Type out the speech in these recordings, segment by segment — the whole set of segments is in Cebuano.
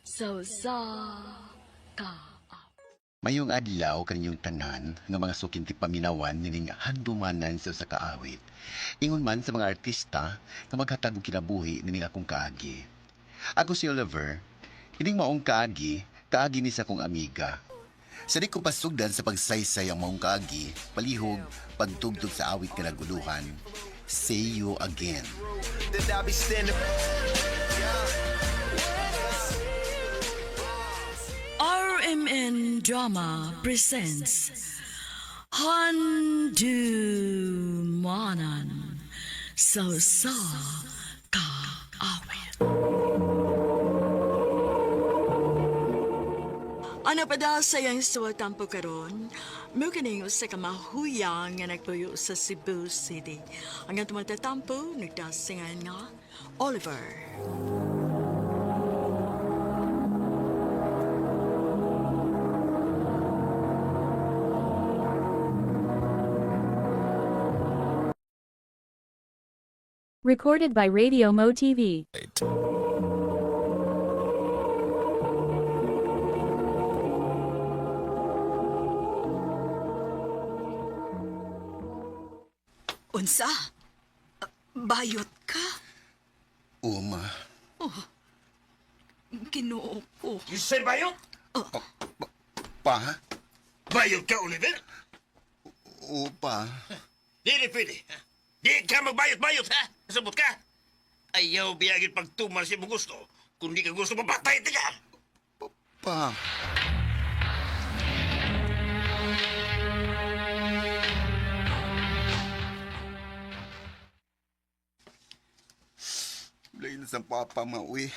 Sa usa ka Mayong adlaw kaninyong tanan nga mga suking paminawan nining handumanan sa usa ka awit. Ingon man sa mga artista nga maghatag og kinabuhi nining akong kaagi. Ako si Oliver. Ining maong kaagi, kaagi ni sa akong amiga. Sa di ko pasugdan sa pagsaysay ang maong kaagi, palihog, pagtugtog sa awit nga naguluhan. See you again. Then I'll be standing. RMN Drama presents Handumanan sa usa ka awit. Ano pa daw sa iyang suwatampo karon? Mo kining usa ka mahuya nga nagpuyo sa Cebu City. Ang atong matatampo nagdasingan nga Oliver. Recorded by Radio Mo TV. Unsa? Bayot ka? Uma, Ginoo ko. You said bayot? pa? Bayot ka, Oliver? Opa. Dili pwede. Ha? Di ka magbayot-bayot, ha? Sabot ka? Ayaw biyagin pagtuman sa imong gusto. Kung di ka gusto, mapatay ka. Pa. Lain sa papa mauwi.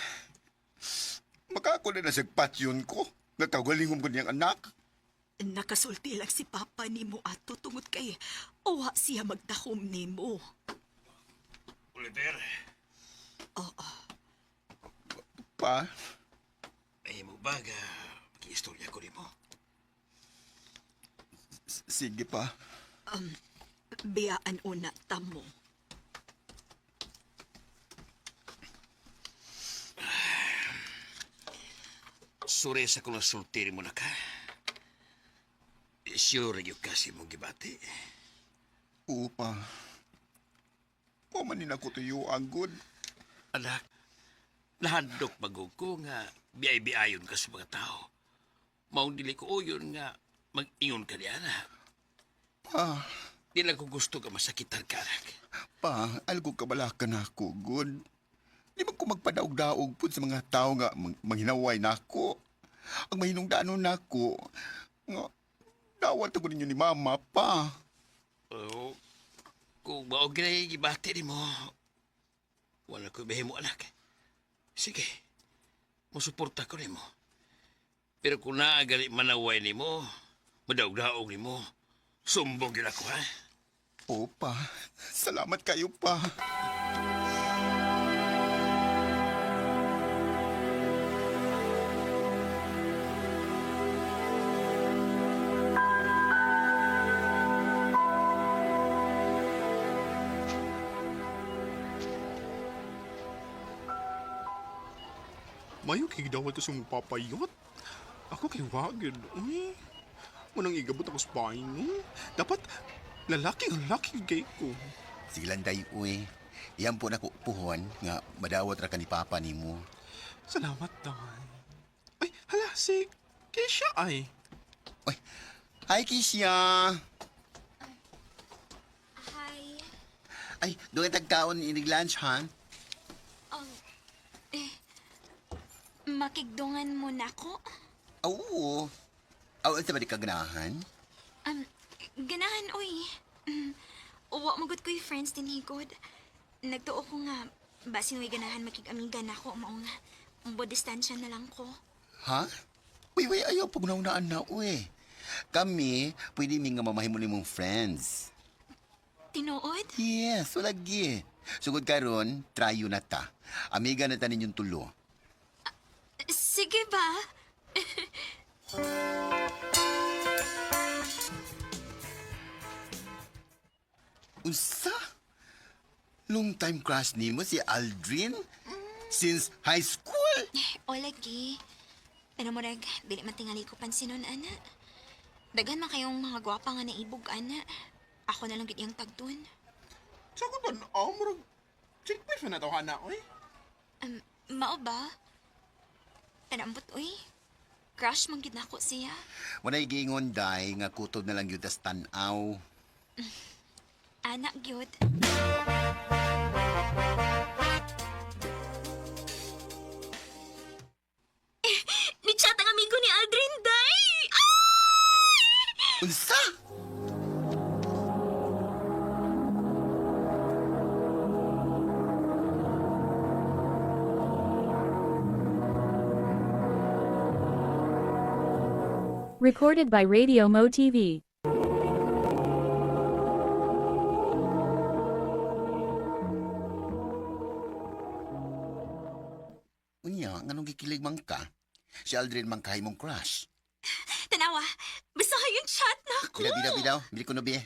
Makako na na sa patyon ko. Nagkagalingon ko niyang anak. Nakasulti lang si Papa nimo ato tungod kay uwa siya magdahom nimo. Oliver, Pa, ay mo ba ga makiistorya ko nimo? sige pa. Biyaan una tamo. Sorry sa kung nasulti mo na ka. Sure yung kasi mong gibati. Opa. Pamanin ako tuyo ang good. Anak, nahandok magog ko nga biyay-biyayon ka sa mga tao. Maong dili ko uyon nga mag-ingon ka niya na. Pa, Di lang ko gusto ka masakitan ka, anak. pa, algo kabalakan ako, good. Di ba ko magpadaog-daog po sa mga tao nga manghinaway nako. Ang mahinungdanon nako, nga, dawat ako ninyo ni mama pa. Oo. Kung mao ginay gibati nimo, wala ko mo anak. Sige, musuporta ko nimo. Pero kung naagali manaway nimo, madaog-daog nimo, sumbong yun ako, ha? Opa, salamat kayo pa. Mayo kay gidawat ko sa mong papayot. Ako kay wagid. Uy. Munang igabot ako sa bahay, no? Dapat lalaki ang laki gay ko. Sige lang day, uy. Iyan po na ko puhon nga madawat ra ka ni papa nimo. Salamat, day. Ay, hala, si Keisha ay. Uy, hi Kisha! Hi. Ay, doon tagkaon inig lunch, ha? Makigdungan mo na ko? Oo. Aw, unsa ba di ka ganahan? Um, ganahan, uy. Uwa magod ko'y friends din higod. Nagtuo ko nga, basin way ganahan makig-amiga na ako, mao nga. Umbo distansya na lang ko. Ha? Uy, uy, ayaw pagnaunaan na, uy. Kami, pwede mi nga mamahimo nimong friends. Tinuod? Yes, wala gi. Sugod karon, tryo na ta. Amiga na ta ninyong tulo. Sige ba? Unsa? Long time crush nimo si Aldrin? Since high school? O lagi. Pero murag, dili man tingali ko pansinon, ana. Daghan man kayong mga gwapa nga naibog, ana. Ako na lang gid iyang tagdon. Sa ko ba, oh, murag, chick pa na tawhana, oy. Mao ba? Pero ambot, uy. Crush man gid nako siya. Walay giingon day nga kutob na lang yun tas tan-aw. Anak gyud. Ni-chat ang amigo ni Aldrin, day! Ay! Unsa? Recorded by Radio Mo TV. Unya, nganong gikilig man ka? Si Aldrin man kahay mong crush. Tanawa, basta yung chat na ako. Bidaw, bidaw, bidaw. Bili ko na bi.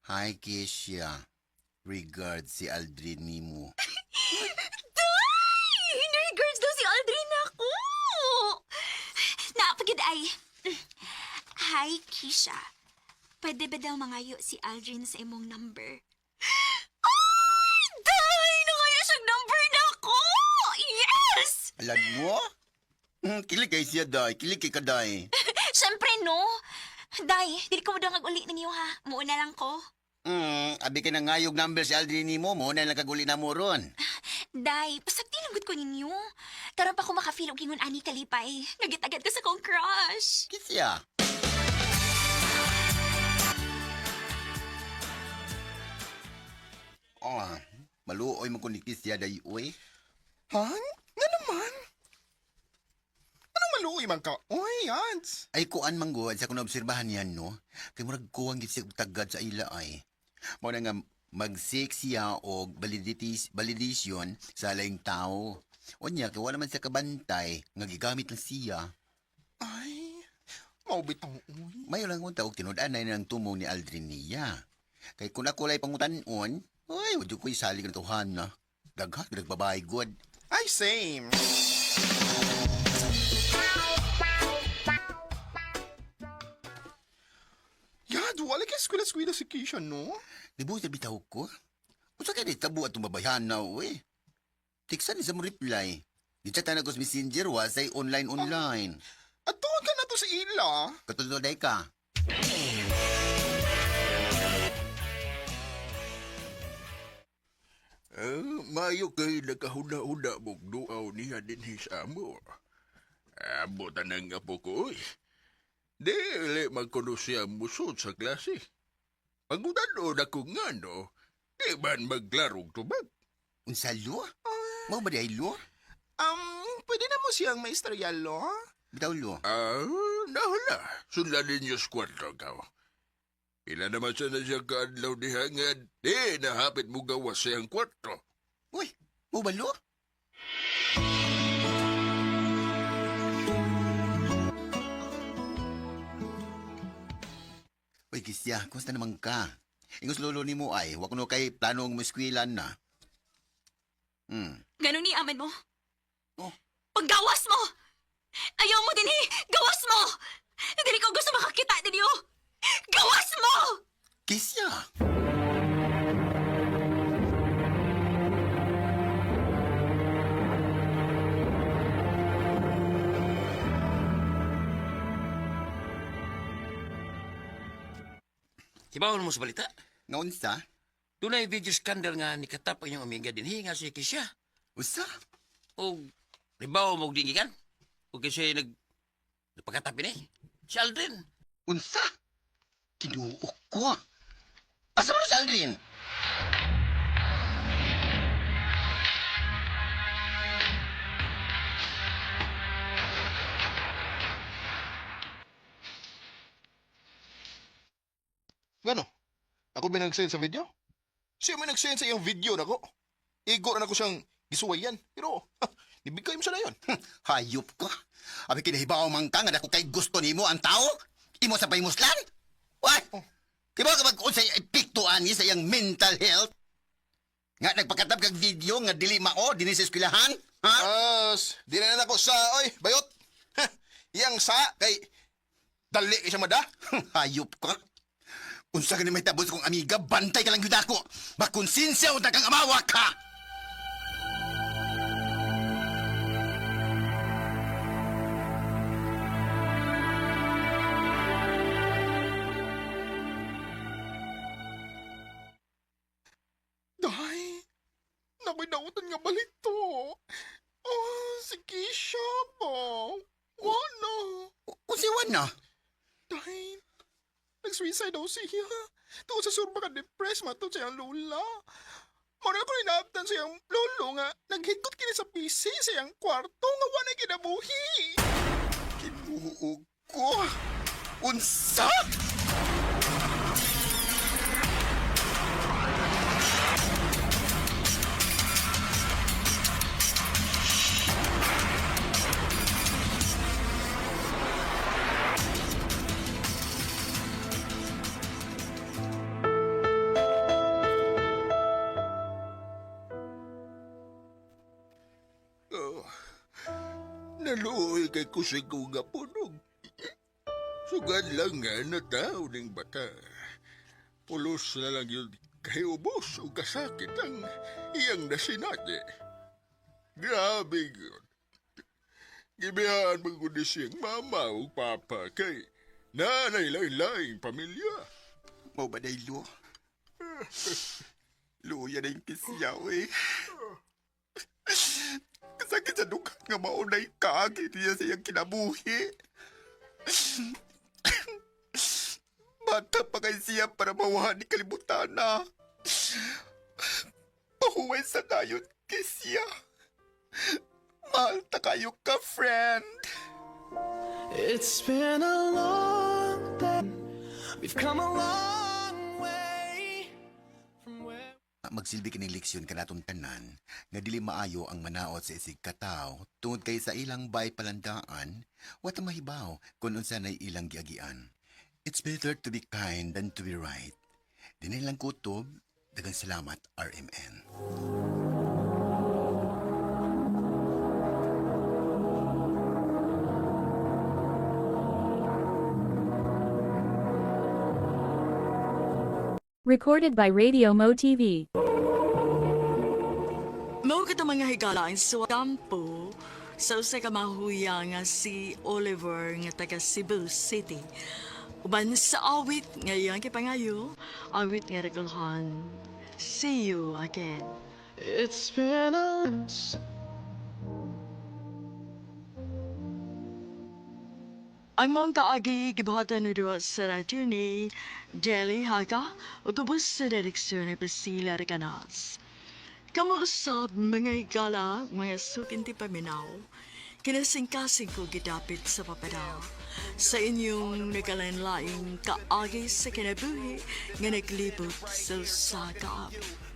Hi, Keisha. Regards si Aldrin nimo. Day! In-regards daw si Aldrin ako! Naapagid ay. Hi, Keisha. Pwede ba daw mangayo si Aldrin sa imong number? Ay! Day! Nangayo siyang number na ako! Yes! Alam mo? Kilig kay siya, day. Kilig kay ka, day. Siyempre, no? Day, dili ko mo daw uli ninyo ha. Muuna lang ko. Abi kay nangayog number si Aldrin nimo mo na lang kaguli na mo ron. Day, pasagdi lang gud ko ninyo. Karon pa ko makafeel og ingon ani kalipay. Nagit-agad ko sa kong crush. Kisya. Oh, maluoy mo ko ni Kisya day uy. Ha? Nga naman? Anong maluoy man ka? Oy, Hans. Ay kuan man gud sa kung naobserbahan yan no. Kay murag kuwang gid siya og tagad sa ila ay. Mao na nga mag-seek siya og validities validation sa laing tao. Unya kay wala man siya kabantay nga gigamit lang siya. Ay, maubitang, uy. Mayo lang unta og tinud-anay ng tumong ni Aldrin niya. Kay kung ako lay pangutan-on, ay wad ko'y salig na tuhan na. Daghan nagbabae god. Ay, same. Yad, wala kay eskwela-eskwela si Keisha, no? Di ba sa bitaw ko? Unsa kay tabo atong babayhan na uy? Tiksan ni sa mo reply. Di chat na ko sa messenger wa say online online. At tuon ka na to sa ila. Katulad day ka. Mayo kay nakahuna-huna mong duaw niya dinhi sa amo. Amo tanang apo ko, oy. Dili magkuno siya musod sa klase. Pagutano na ko nga, no, di man maglarong tubag. Unsa lo? Mao ba di ay lo? Pwede na mo siyang maistorya, lo? Bitaw lo. Ah, nahala. Sundan ninyo sa kwarto ka. Pila naman siya na siya kaadlaw diha nga di nahapit mo gawas siyang kwarto. Uy, mao ba lo? Uy, Kisya, kumusta naman ka? Ingos lolo ni mo ay, wa kuno kay planong mo eskwilan na. Ganun ni aman mo. Oh. Paggawas mo! Ayaw mo dinhi! Gawas mo! Dili ko gusto makakita ninyo! Gawas mo! Kisya! Kibawon mo sa balita. Nga unsa? Dunay video scandal nga nikatap ang inyong amiga dinhi nga si Kisha. Usa? O ribaw mo og dingikan. O kasi nag nagpakatapin eh. Si Aldrin. Unsa? Tinuok ko. Asa man si Aldrin? Gano? Ako ba nag-send sa video? Siya may nag-send sa iyang video nako. Igo na ko siyang gisuwayan. Pero, ha, nibigay mo siya na yun. Hayop ka. Abi kinahibaw man ka nga dako kay gusto nimo ang tao? Imo sa pahimuslan? Why? Oh. Kibaw ka mag unsay epekto ani sa iyang mental health? Nga nagpakatab kag video nga dili mao dinhi sa eskwelahan? Ha? As, di na nako sa, oy, bayot. Ha, Iyang sa kay dali kay siya mada. Hayop ka. Unsa gani may tabos kong amiga, bantay ka lang gyud ako. Makonsensya unta kang amawa ka. Day, nakoy nautan nga balito. Oh, si Keisha ba? Wala. Unsa na? Day, nag-suicide daw siya. Tungod sa surba ka depressed matod sa iyang lula. Mara ko inaabtan sa iyang lolo nga naghiggot kini sa PC sa iyang kwarto nga wala kinabuhi. Kinuog ko. Unsa? Oh, naluoy kay kusig ko nga punog. Sugad lang nga na tao ning bata. Pulos na lang yun kay ubos o kasakit ang iyang nasinati. Grabe yun. Gibihaan man ko siyang mama o papa kay nanay lain-laing pamilya. Mao ba day lo? Luya na yung kisyaw eh. Kasakit sa dughan nga maunay kaagi niya sa iyang kinabuhi. Bata pa kay siya para mawahan ni kalibutan na. Pahuway sa dayon kay siya. Mahal ta kayo ka, friend. It's been a long day. We've come a long way from where. Magsilbi kining leksyon kanatong tanan nga dili maayo ang manaot sa isig kataw tungod kay sa ilang bay palandaan wa ta mahibaw kung unsa nay ilang giagian. It's better to be kind than to be right. Dinhi lang kutob, daghang salamat RMN. Recorded by Radio Mo TV. Mao kita mga higala ang suwatampo sa usa ka mahuya nga si Oliver nga taga Cebu City. Uban sa awit nga iyang kipangayo, awit nga regulhan. See you again. It's been a Ang mong kaagi gibuhatan ni duha sa radyo ni Jelly Haga ug ubos sa direksyon ni Priscilla Recanas. Kamo usab mga higala, mga sukinti paminaw. Kinasingkasing ko gidapit sa papada. Sa inyong nagalain-laing kaagi sa kinabuhi nga naglibot sa usa ka awit.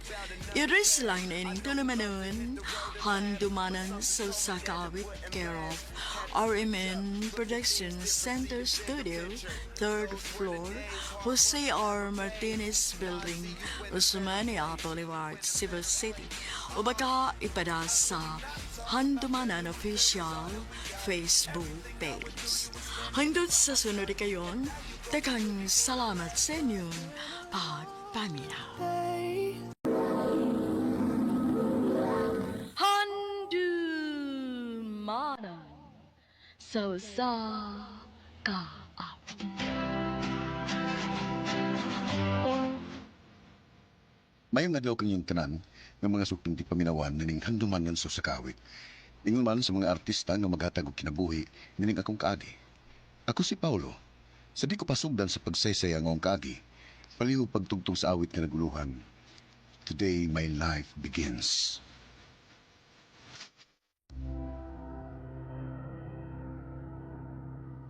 Iris lang na ining tulumanon, handumanan sa usa ka awit, care of RMN Production Center Studio, third floor, Jose R. Martinez Building, Osmania Boulevard, Cebu City. O baka ipada sa Handumanan Official Facebook page. Hangtod sa sunod kayon, daghang salamat sa inyong pagpaminaw. Handumanan sa usa ka awit. Mayong adlaw kanyang tanan nga mga suking di paminawan nining handumanan sa sakawit. Ingon man sa mga artista nga maghatag og kinabuhi nining akong kaagi. Ako si Paulo. Sa di ko pasugdan sa pagsaysay ang akong kaagi, palihog pagtugtog sa awit nga naguluhan. Today my life begins.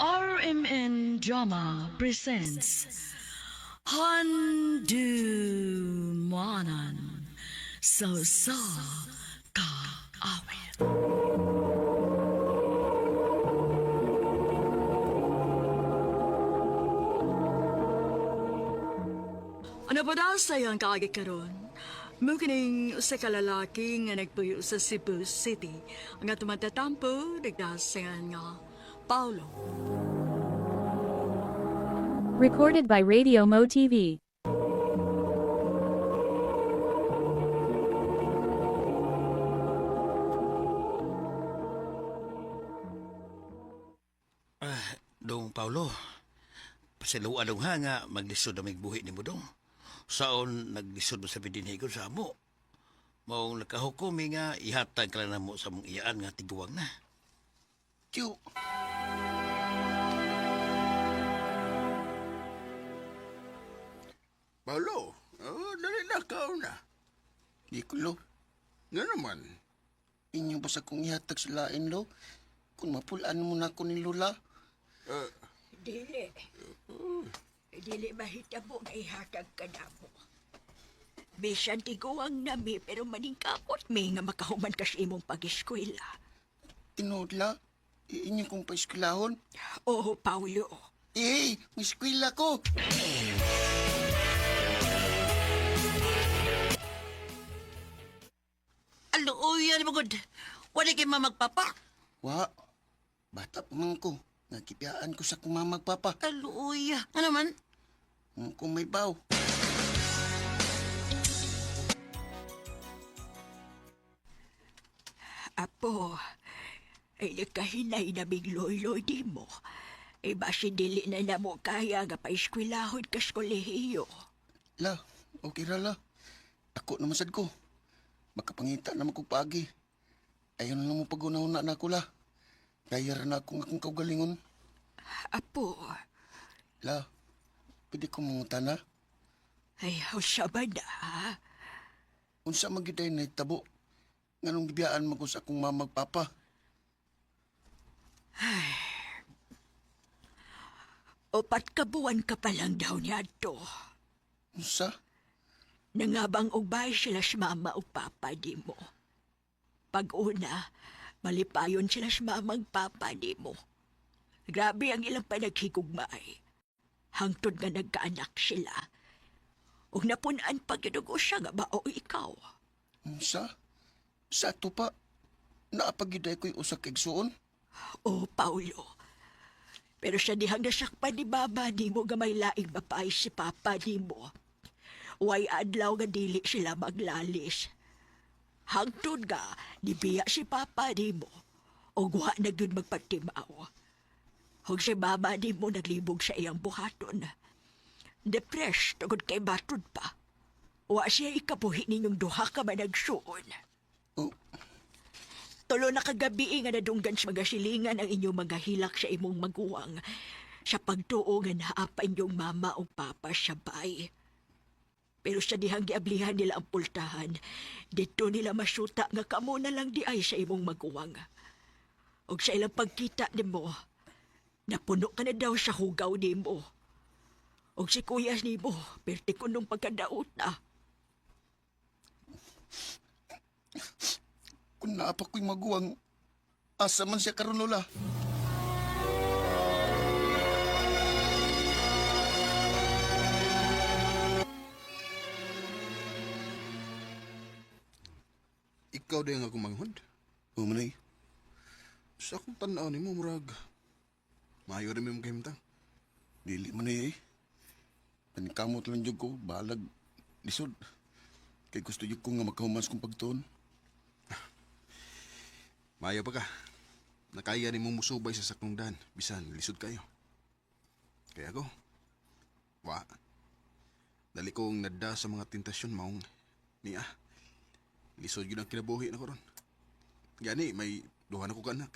RMN Drama presents Handumanan sa usa ka awit. Ano pa daw sa iyang kaagi karon? Mukining usa ka lalaki nga nagpuyo sa Cebu City. Ang atong matatampo, nagdasingan nga Paulo. Recorded by Radio Mo TV. Dong Paulo, pasiluan dong ha nga maglisod ang buhi ni mo dong. Saon naglisod mo sa bidinhigon sa amo. Maong nakahukom mi nga ihatag ka lang namo sa mong iyaan nga tiguang na. Tiyo. Paulo, oh, dali na ka na. Di ko, lo. Nga naman. Inyo ba sa kong ihatag sa lain, lo? Kung mapulaan mo na ako ni Lola. Dili. Dili mahitabo nga ihatag ka namo. Bisan tiguang nami pero maningkamot mi nga makahuman ka sa imong pag-eskwela. Tinuod, la. Inyo kong paeskwelahon. Oo, Paulo. Eh, may eskwela ko. Aluoy, ano magod? Wala kay mamagpapa. Wa. Bata pa man ko. Nagkipiyaan ko sa kumamagpapa. Aluoy, ano man? Kung may baw. Apo, ay nagkahinay na bigloy-loy di mo. Ay basin dili na namo kaya nga paeskwelahon ka sa kolehiyo. La, okay ra la. Ako naman sad ko. Makapangita naman kog paagi. Ayaw na lang mo pag-una-una na ako la. Kaya ra na akong akong kaugalingon. Apo, La, pwede ko mangutana. ay usa ba na? Ha? Unsa man gyud ay nahitabo. Nganong gibiyaan man ko sa akong mamag papa. Upat ka buwan ka pa lang daw niadto. Unsa? Nangabang ugbay sila sa mama o papa di mo. Pag una, malipayon sila sa mama ug papa di mo. Grabe ang ilang panaghigugmaay. Hangtod nga nagkaanak sila. Ug napunan pag siya nga bao ikaw. Unsa? Sa ato pa, naapag gyud ay ko'y usa ka igsuon. O, Paulo. Pero sa dihang nasakpan ni Baba ni mo nga may laing babae si Papa ni mo. Way adlaw nga dili sila maglalis. Hangtod nga, nibiya si Papa ni mo. O wa na gyud magpatimaw. Hug si Mama ni mo naglibog sa iyang buhaton. Depressed tungod kay batod pa. Wa siya ikabuhi ninyong duha ka managsuon. Oh, Tulo na kagabi nga nadunggan sa mga silingan ang inyong mga hilak sa imong maguwang. Sa pagtuo nga naa pa inyong mama o papa sa bay. Pero sa dihang giablihan nila ang pultahan, dito nila masuta nga kamo na lang di ay sa imong maguwang. Og sa ilang pagkita nimo, napuno ka na daw sa hugaw nimo. Og si kuya nimo, perti ko nung pagkadaot na. kung naa pa ko'y maguwang, asa man siya karon lola? Ikaw din ang akong manghod. O manay, Sa akong tanaw ni mo, murag. Maayo rin mo kahimtang. dili man eh. Paningkamot lang jud ko, balag lisod. Kay gusto jud ko nga makahumas kong pagtuon. Maayo pa ka. Nakaya ni mo musubay sa saktong daan, bisan lisod kayo. Kaya ako, wa. Dali kong nadda sa mga tentasyon maong niya. Lisod yun ang kinabuhi na ko ron. Gani, may duha na ko ka anak.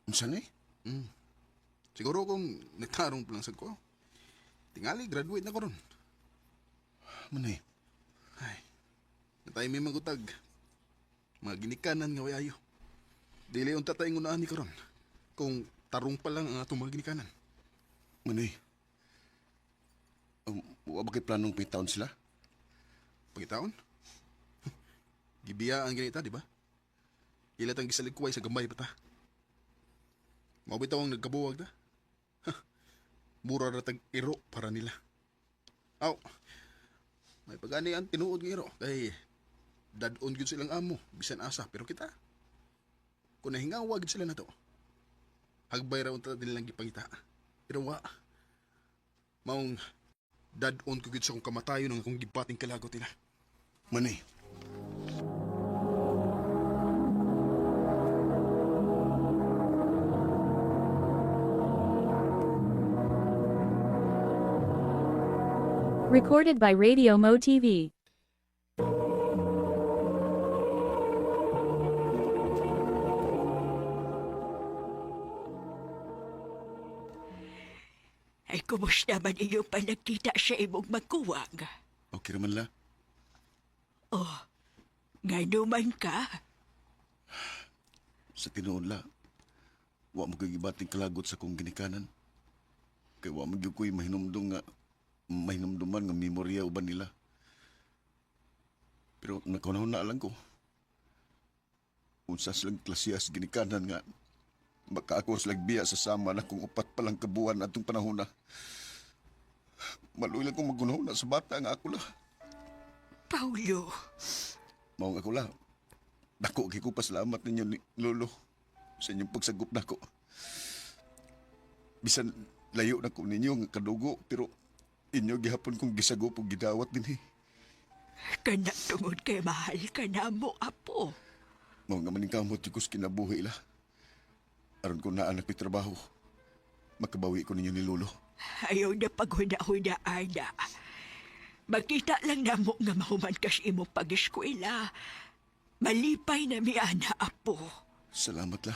Unsa ni? Mm. Siguro kung nagtarong pa lang sad ko. Tingali, graduate na ko ron. Manay, Ay, natay may magutag. Mga ginikanan nga way ayo. Dili unta tayong unaan ni karon. Kung tarong pa lang ang atong mga ginikanan. manay. Wa ba kay planong pitaon sila? Pagitaon? Gibiya ang ganita, di ba? Ila tang gisaligkway sa gamay pa ta. Mao bitaw ang nagkabuwag ta. Ha, mura ra tag iro para nila. Aw, may pagani ang tinuod nga iro kay dadon gyud silang amo bisan asa pero kita kung nahingawa gyud sila nato. Hagbay ra unta din lang gipangita. Pero wa. Maong dad-on ko gid sa akong kamatayon ang akong gibating kalagot nila. Mani. Recorded by Radio Mo TV. Ay, kumusta man iyong panagkita sa imong magkuwang? Okay raman la. Oh, ngano man ka? Sa tinuod la. Wa mo ko'y gibating kalagot sa kong ginikanan. Kay wa mo gyud ko'y mahinumdum nga mahinumduman nga memorya uban nila. Pero nakaunahon na lang ko. Unsa silang klasiyas ginikanan nga baka ako silang biya sa sama na kung upat pa lang kabuan atong panahon na. Maluoy lang kong magunahon na sa bata nga ako la. Paulo, Maong ako la. Dako kay ko pasalamat ninyo ni Lolo sa inyong pagsagop nako. Bisan layo na ko ninyo nga kadugo pero inyo gihapon kong gisagop ug gidawat dinhi. kana tungod kay mahal ka na mo, apo. Mao nga maning kamot jud ko sa kinabuhi la. Aron ko naa na ko'y trabaho. Makabawi ko ninyo ni Lolo. Ayaw na paghuna-huna, ana. Makita lang na mo nga mahuman ka sa imong pag-eskwela. Malipay na mi, ana, apo. Salamat la.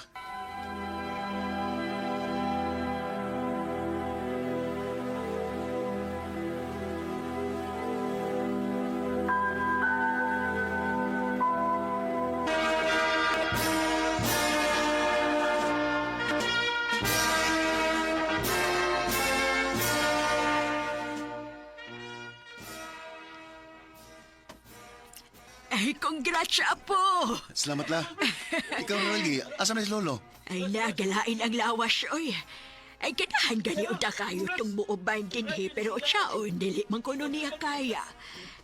Ay, congrats, apo! Salamat la. Ikaw lagi, asa na si Lolo? Ay, nagalain ang lawas, oy. Ay, kanahan gani unta kayo tong muuban dinhi, pero tsaon, dili man kuno niya kaya.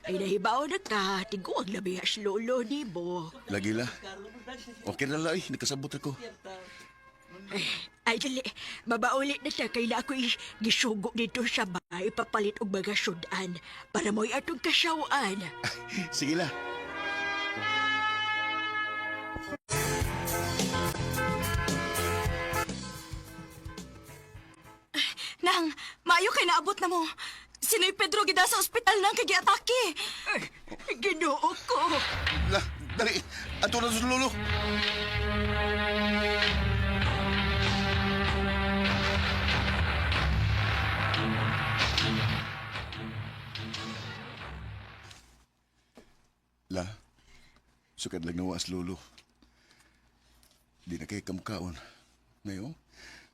Ay, nahibaw na ka, tiguang labihas lolo ni mo. Lagi la. Okay na la, eh. Nakasabot ako. Ay, dali, mabaulit na siya kay na ako'y gisugo dito sa bahay papalit og mga sudan para mo'y atong kasawaan. Sige la. Nang, maayo kay naabot na mo. Sinoy Pedro gida sa ospital nang kay giatake. Ay, Ginoo ko! La, dali. Ato na sa Lolo. La, sukad lang nawa as Lolo. Di na kay kamukaon. Ngayon,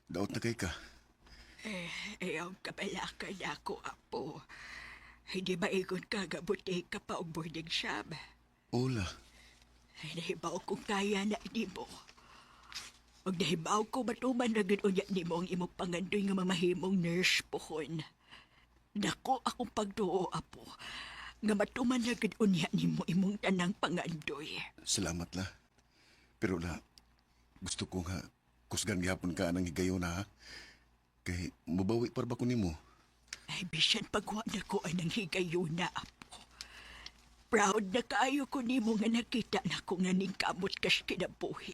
daot na kay ka. Ayaw kabalakan ako, apo. Hindi maigon ka, gabuti ka pa og boarding shop. Ola, Ay, nahibaw kong kaya na nimo. Og nahibaw ko matuman na gud unya nimo ang imong pangandoy nga mamahimong nurse pohon. Dako akong pagduo, apo, nga matuman na gud unya nimo imong tanang pangandoy. Salamat la. Pero la, gusto ko nga kusgan gihapon ka anang higayon ha. Kay mabawi par ba ko nimo? Ay, bisan pagwa na ko anang higayuna, apo. Proud na kaayo ko nimo nga nakita na ko nga ningkamot kas kinabuhi.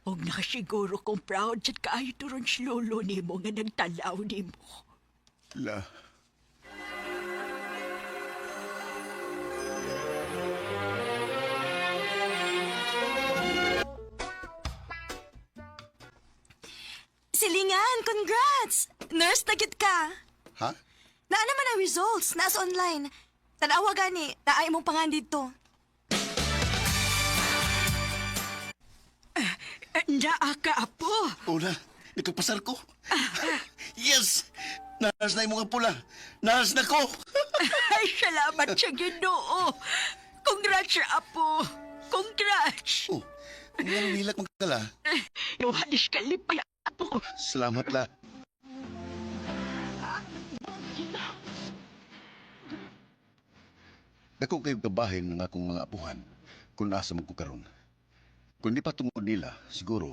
Og nakasiguro kong proud sad kaayo turon sa lolo nimo nga nagtalaw nimo. La, Silingan, congrats! Nurse na gid ka. ha? Naa naman ang results, naas online. Tanawa gani, naay imong pangan dito. Naa ka, apo. Ola, nakapasar ko. Yes! Nurse na imong pula. Nurse na ko! Ay, salamat sa Ginoo. Congrats, apo. Congrats. Oh, nga nilak man ka la. Yohanes kalipay, apo. Salamat la. Dako kayo kabahin ng akong mga apuhan kung nasa man ko karon. Kung di pa tungod nila, siguro,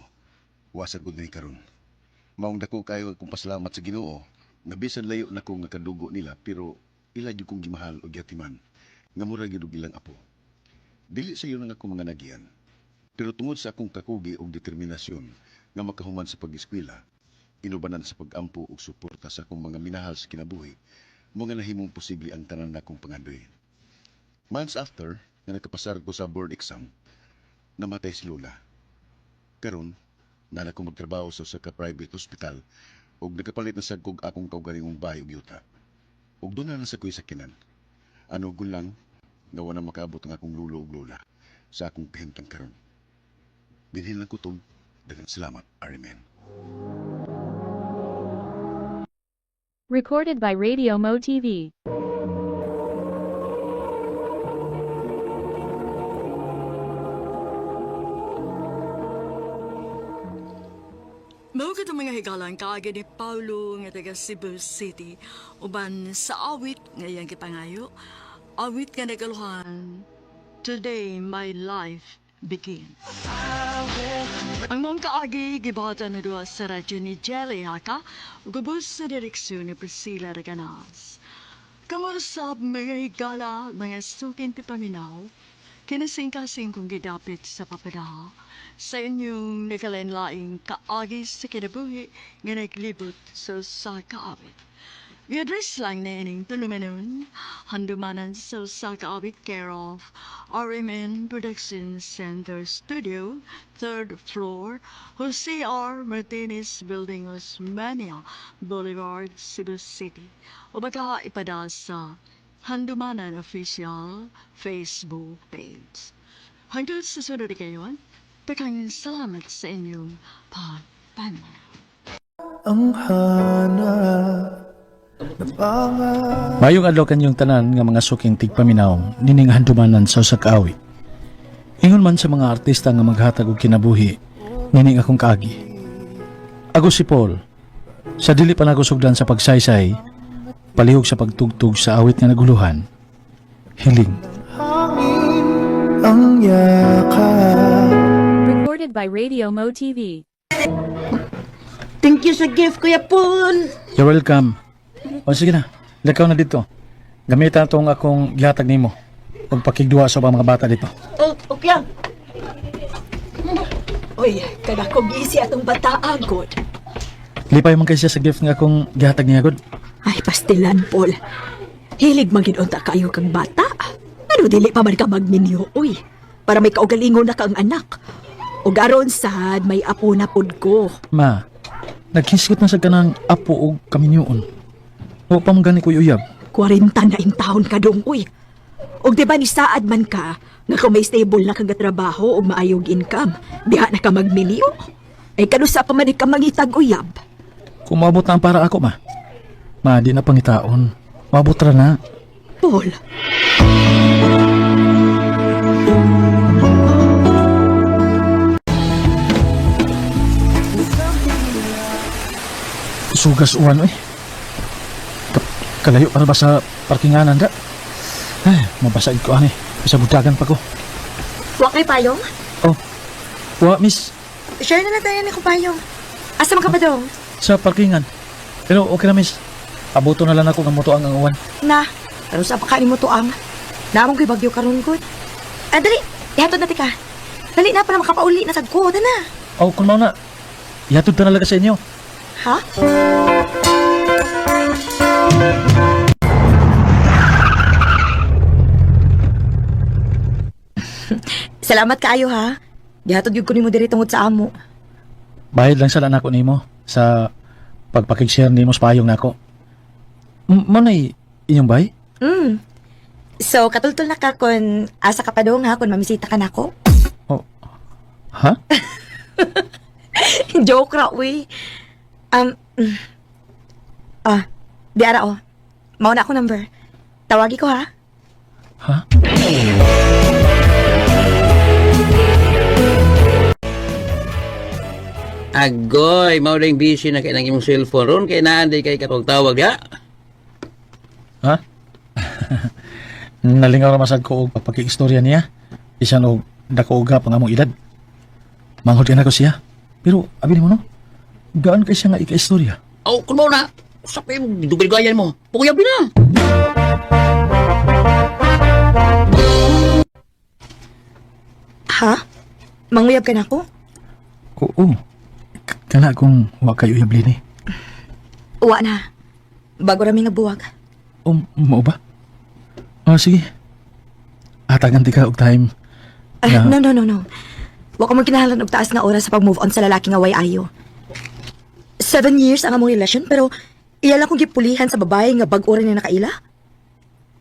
wasag ko din karon. Maong dako kayo akong pasalamat sa Ginoo. Nga bisan layo na ko nga kadugo nila pero ila jud kong gimahal og giatiman nga mura gyud og ilang apo. Dili sa iyo nang akong mga nagian. Pero tungod sa akong kakugi og determinasyon nga makahuman sa pag-eskwela, inubanan sa pag-ampo ug suporta sa akong mga minahal sa kinabuhi, mo nga nahimong posible ang tanan nakong pangandoy. Months after nga nakapasar ko sa board exam, namatay si Lola. Karon, naa na ko magtrabaho sa usa ka private hospital ug nakapalit na sad kog akong kaugalingong bahay ug yuta. Ug doon na sa ko'y sakinan. Ano lang nga wala makaabot ang akong lulo ug lola sa akong kahimtang karon. Dinhi lang kutob. Daghang salamat, RMN. Recorded by Radio Mo TV. Mao kadtong mga higalang kaagi ni Paulo nga taga Cebu City uban sa awit nga iyang gipangayo, awit nga nagaluhan, Today My Life Begins. Ang mong kaagi gibata na duha sa radyo ni Jelly Haka ug ubos sa direksyon ni Priscilla Reganas. Kamo sab mga higala, mga sukin ti paminaw, kinasingkasing kong gidapit sa papada sa inyong nagalain-laing kaagi sa kinabuhi nga naglibot sa usa ka awit. I-address lang na ining tulumanon, handumanan sa usa ka awit care of RMN Production Center Studio, third floor, Jose R. Martinez Building, Osmania Boulevard, Cebu City. O baka ipada sa Handumanan Official Facebook page. Hanggang sa sunod kayon, daghang salamat sa inyong pagpanaw. Ang hanap na pangarap. Mayong adlaw kanyong tanan nga mga suking tigpaminaw nining handumanan sa usa ka awit. Ingon man sa mga artista nga maghatag og kinabuhi nining akong kaagi. Ako si Paul. Sa dili pa nako sugdan sa pagsaysay, palihog sa pagtugtog sa awit nga naguluhan. Hiling. Hangin ang yakap. Recorded by Radio Mo TV. Thank you sa gift, Kuya Paul. You're welcome. O sige na, lakaw na dito. Gamitan tong akong gihatag nimo. Ug pakigduha sa ubang mga bata dito. Oh, okay lang. Uy, kada ko busy atong bataa, God. Lipay man kay siya sa gift nga akong gihatag niya god. Ay, pastilan, Paul. Hilig magin-unta kayo kang bata. Ano, dili pa man ka magminyo, uy. Para may kaugalingon na kang anak. O aron sad, may apo na pud ko. Ma, naghisgot na sa kanang apo og kaminyoon. Wa pa man gani ko uyab. 40 na intahon ka dong, uy. Og di ba ni saad man ka, nga kung may stable na kang trabaho o maayog income, diha na ka magminyo. Ay kanusa pa man ka mangitag uyab. Kung maabot na ang para ako, ma. Ma, di na pangitaon. Maabot ra na. Paul, Sugas uwan, eh. Kalayo para ba sa parkinganan da? Ay, mabasa ko ani. Sa budagan pa ko. Wa kay payong? Oh, wa, miss. Share na lang tayo ni ko payong. Asa man ka pa dong? Sa parkingan. Pero okay na, miss. Abuto na lang ako ng mutuang ang uwan. Na, aron sa pakain mo tuang. Naamong ko'y bagyo karon gud. Ah, dali, ihatod na tika. Dali na para makapauli na sad ko, na. Oh, kung mao na. Ihatod pa nalaga sa inyo. Ha? Salamat kaayo ha. Gihatod gyud ko nimo diri tungod sa amo. Bayad lang sa nako nimo sa pagpakig-share nimo sa payong nako. Mo na inyong bay? Mm. So, katultol na ka kun asa ka pa dong ha, kun mamisita ka nako. Oh. Ha? Joke ra, uy. Um, ah, di ara oh. Mao na ako number. Tawagi ko ha. Ha? Agoy, mao ding busy na kay nang imong cellphone ron kay naan di kay katong tawag ya. Ha? Nalingaw ra masad ko og pagpakig-istorya niya. Bisan og dako og gap ang among edad. Manghod ka na ko siya. Pero abi nimo no. Gaan kay siya nga ika-istorya. Oh, kung mo na, usap kayo, dugay-dugayan mo. Pukuyabi na. Ha? Manguyab ka na ako? Oo. Kana kung wa kayo uyab, Lini. Uwa na. Bago rami nga buwag. O, mao ba? Oh, sige. Hatagan ti ka og time. Ah, Na- no, no, no, no. Wa ko magkinahanglan og taas nga oras sa pag-move on sa lalaki nga way ayo. 7 years ang among relasyon pero iya lang kong gipulihan sa babae nga bag-o rin na nakaila.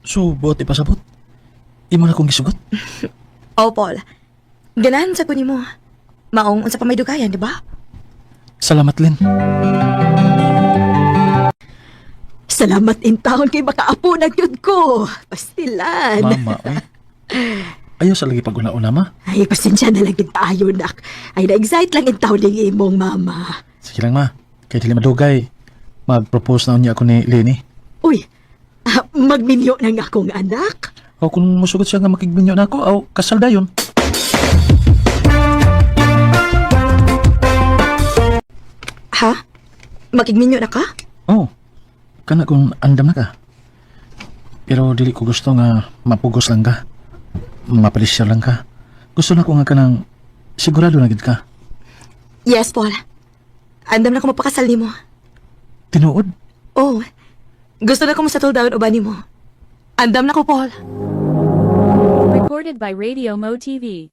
So, buot ipasabot. Imo na kong gisugot. Oh, Paul. Ganahan sa kunin mo. Maong unsa pa may dugayan, di ba? Salamat, Lin. Salamat in taon kay makaapo na gyud ko. Pastilan. Mama, oy. Ayaw sa lagi pag-una-una, ma. Ay, pasensya na lang din tayo, nak. Ay, na-excite lang in taon ning imong mama. Sige lang, ma. Kay dili madugay. Mag-propose na unya ako ni Lini. Uy, magminyo na nga akong anak. O kung musugot siya nga makigminyo na ako, aw, kasal dayon. Ha? Makigminyo na ka? Oh, kana kung andam na ka. Pero dili ko gusto nga mapugos lang ka. Mapalisya lang ka. Gusto na ko nga kanang sigurado na gid ka. Yes, Paul. Andam na ko mapakasal nimo. Tinuod. Oh, gusto na ko mo-settle down uban nimo. Andam na ko, Paul. Recorded by Radio Mo TV.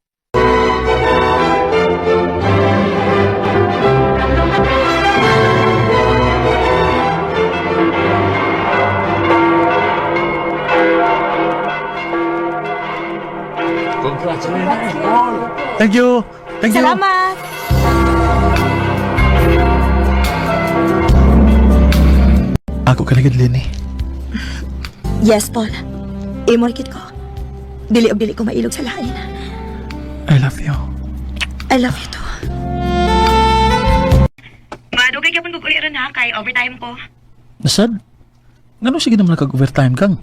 Thank you. Thank you. Salamat! Ako ka na gid, Lini. Yes, Paul. Imorkit ko. Dili og dili ko mailog sa lain. I love you. I love you too. Madugay ka pong uli ron ha, kay overtime ko. Nasad? Ngano sige naman nakag-overtime kang?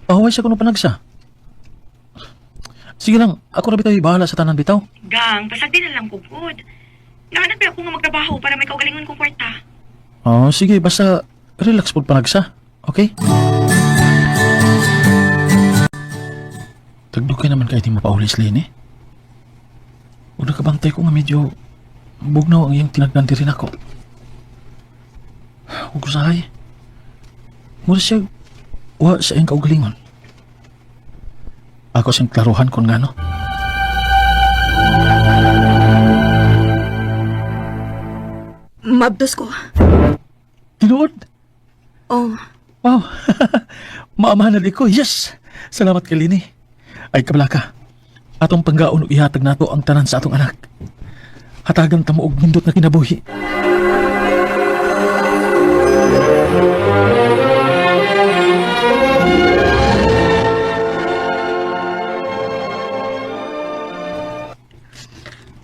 Pahuway sa kuno panagsa. Sige lang, ako ra bitaw bahala sa tanan bitaw. Gang, pasagdi na lang ko good. Nahanap ba ako nga magtrabaho para may kaugalingon kong kwarta. Oh, sige, basta relax po panagsa. Okay? Tagdugay naman kahit di mo paulis, Lini. Huwag nakabantay ko nga medyo bugnaw ang iyong tinagnan rin ako. Huwag usahay. Mura siya, wa sa iyong kaugalingon. Ako siyang klaruhan kung ngano. Mabdos ko. Tinuod! Oh, Wow! Maamahan na di ko. Yes! Salamat kay Lini. Ay, kabla ka. Atong panggaon ug ihatag nato ang tanan sa atong anak. Hatagan ta mo og nindot na kinabuhi.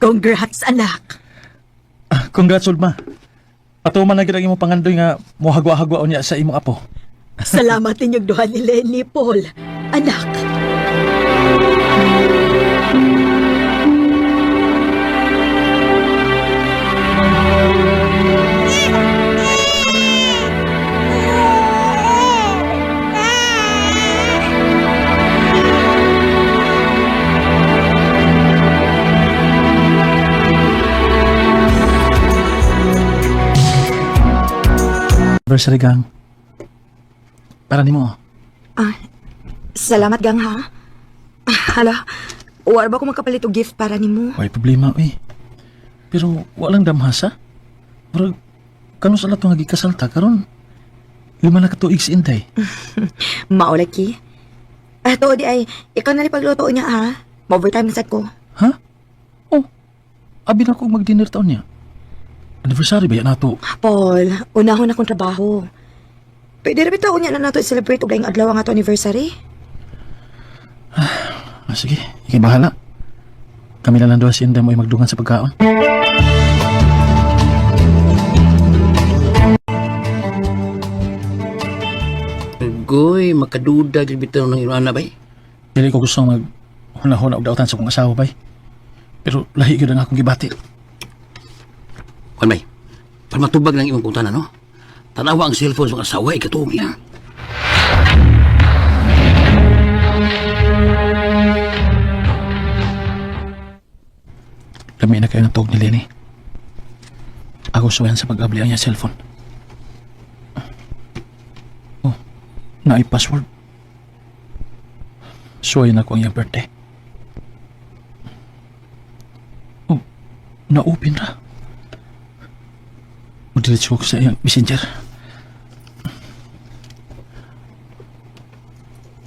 Congrats, anak. Ah, congrats, Ulma. Ato man na gid ang imong pangandoy nga mohagwa-hagwa unya sa imong apo. Salamat ninyong duha ni Lenny, Paul. Anak. Anniversary gang. Para nimo. ah, salamat gang ha. Ah, hala, wala ba ko makapalit og gift para nimo? Way problema uy. Pero walang damhasa. Murag kano sa lato nga gikasal ta karon? 5 na ka tuig si Inday. Maulaki. Ah, tuod di ay, ikaw na rin pagluto niya ha. Ma-overtime na sad ko. Ha? Oh, abi na ko mag-dinner taon niya. Anniversary ba yan nato? Paul, unahon akong trabaho. Pwede rin bitaw niya na nato i-celebrate og laing adlaw ang ato anniversary. Ah, sige, ikay bahala. Kami na lang doon si Inday mo ay magdungan sa pagkaon. Goy, makaduda gid bitaw ng iyong anak bay. Dili ko gusto mag hunahuna og dautan sa akong asawa bay. Pero lahi gyud ang akong gibati. Kuan bay. Para matubag lang imong pungtana, no? Tanawa ang cellphone sa mga asawa, ikatuong niya. Lami na kayo ng tuog ni Lenny. Ako suwayan sa pag-abli ang iyang cellphone. Oh, naay password. Suwayan ako ang iyang birthday. Oh, na-open ra. Madiretso ko sa iyang messenger.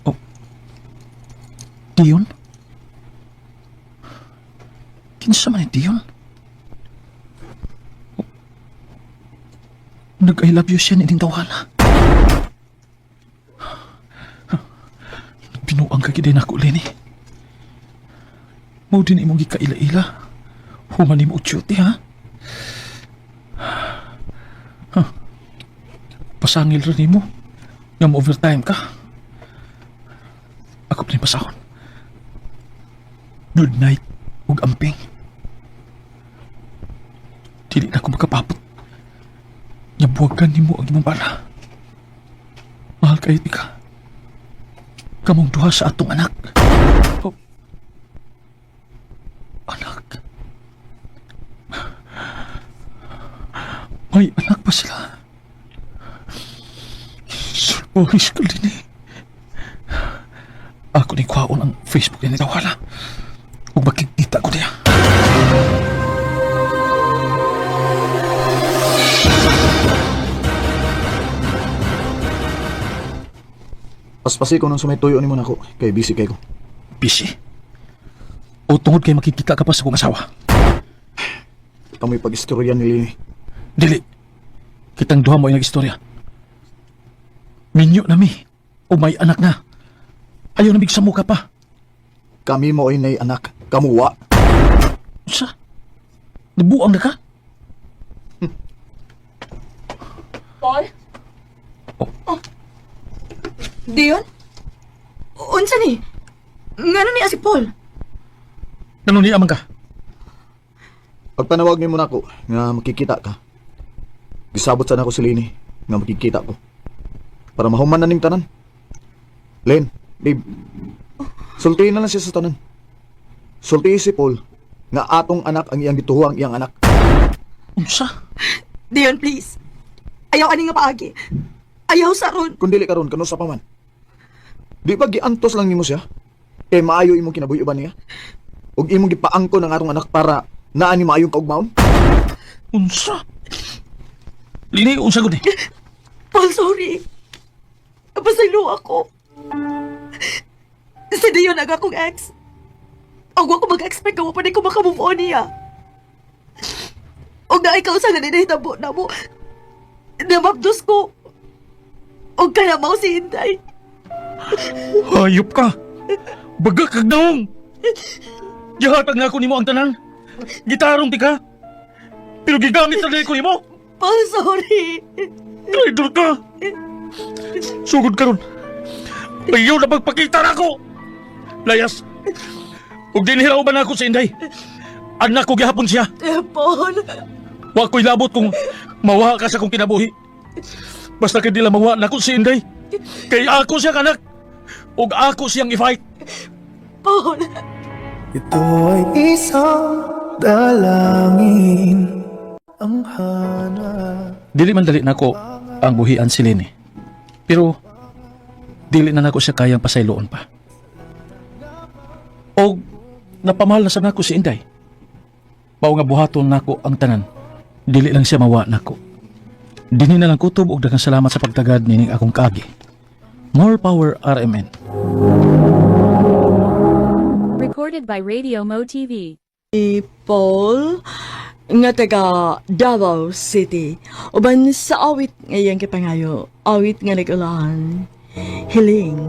Oh, Dion? Kinsa man ni Dion? Oh, nag-I love you siya ni Ding Tawala. Binuang ka gid nako, Lenny. Mao din imong gikaila-ila. Human nimo og duty, ha? Huh. Pasangil ra nimo. Nga mo overtime ka. Ako pa ni pasahon. Good night ug amping. Dili na ko makapapot. Nabuwagan nimo ang imong bala. Mahal kayo ka. Kamong duha sa atong anak. Oh. Anak. May anak pa sila. Surprise ko din eh. Ako ni kwaon ang Facebook ni Tawala. Ug makikita ko niya. Paspasi ko nung sumay tuyo ni mo nako kay busy kay ko. Busy? O tungod kay makikita ka pa sa kong asawa? Kamoy pag-istorya ni Lini. Dili. Kitang duha mo ay nag-istorya. Minyo na mi. O may anak na. Ayaw na bigsa mo ka pa. Kami mo ay nay anak. Kamuwa. Sa? Nabuang na ka? Paul? Oh. Dion? Unsa ni? Ngano niya si Paul? Nanuniya man ka? Pagpanawag ni mo nako nga makikita ka. Gisabot sana ko si Lini nga makikita ko. Para mahuman na ning tanan. Len, babe. Sultihin na lang siya sa tanan. Sultihin si Paul nga atong anak ang iyang gituho ang iyang anak. Unsa? Dion, please. Ayaw ani nga paagi. Ayaw sa ron. Kung dili karon kanu sa paman. Di ba giantos lang nimo siya? Kay maayo imong kinabuhi ba niya? Ug imong gipaangko ng atong anak para naa ni maayong kaugmaon? Unsa? Lini, unsa gud eh? Paul, sorry. Pasaylo ako. Si Dion ang akong ex. Og wa ko mag-expect nga wa pa ni ko makamove on niya. Og na ikaw sa nga ninahitabo na mo. Namabdos ko. Og kaya mao si Inday. Hayop ka! Baga kag naong! Gihatag na ako nimo ang tanan. Gitarong ti ka. Pero gigamit sa ko nimo. Paul, sorry. Traitor ka! Sugod karon. Ayaw na pagpakita na ako! Layas! Ug dinhiraw ba na ako sa Inday? Anak ko gihapon siya. Eh, Paul. Wa ko'y labot kung mawa ka sa kong kinabuhi. Basta kay dila mawa na ako si Inday. Kay ako siya kanak. Ug ako siyang i-fight. Paul. Ito ay isang dalangin ang hanap. Dili man dali nako ang buhian si Lenny. Pero dili na nako siya kayang pasayloon pa. Og napamahal na sa nako si Inday. Mao nga buhaton nako ang tanan. Dili lang siya mawa nako. Dini na lang kutob og daghang salamat sa pagtagad nining akong kaagi. More power RMN. Recorded by Radio Mo TV. Si Paul nga taga Davao City. Uban sa awit ngayang kipangayo, awit nga nag-ulan. Hiling.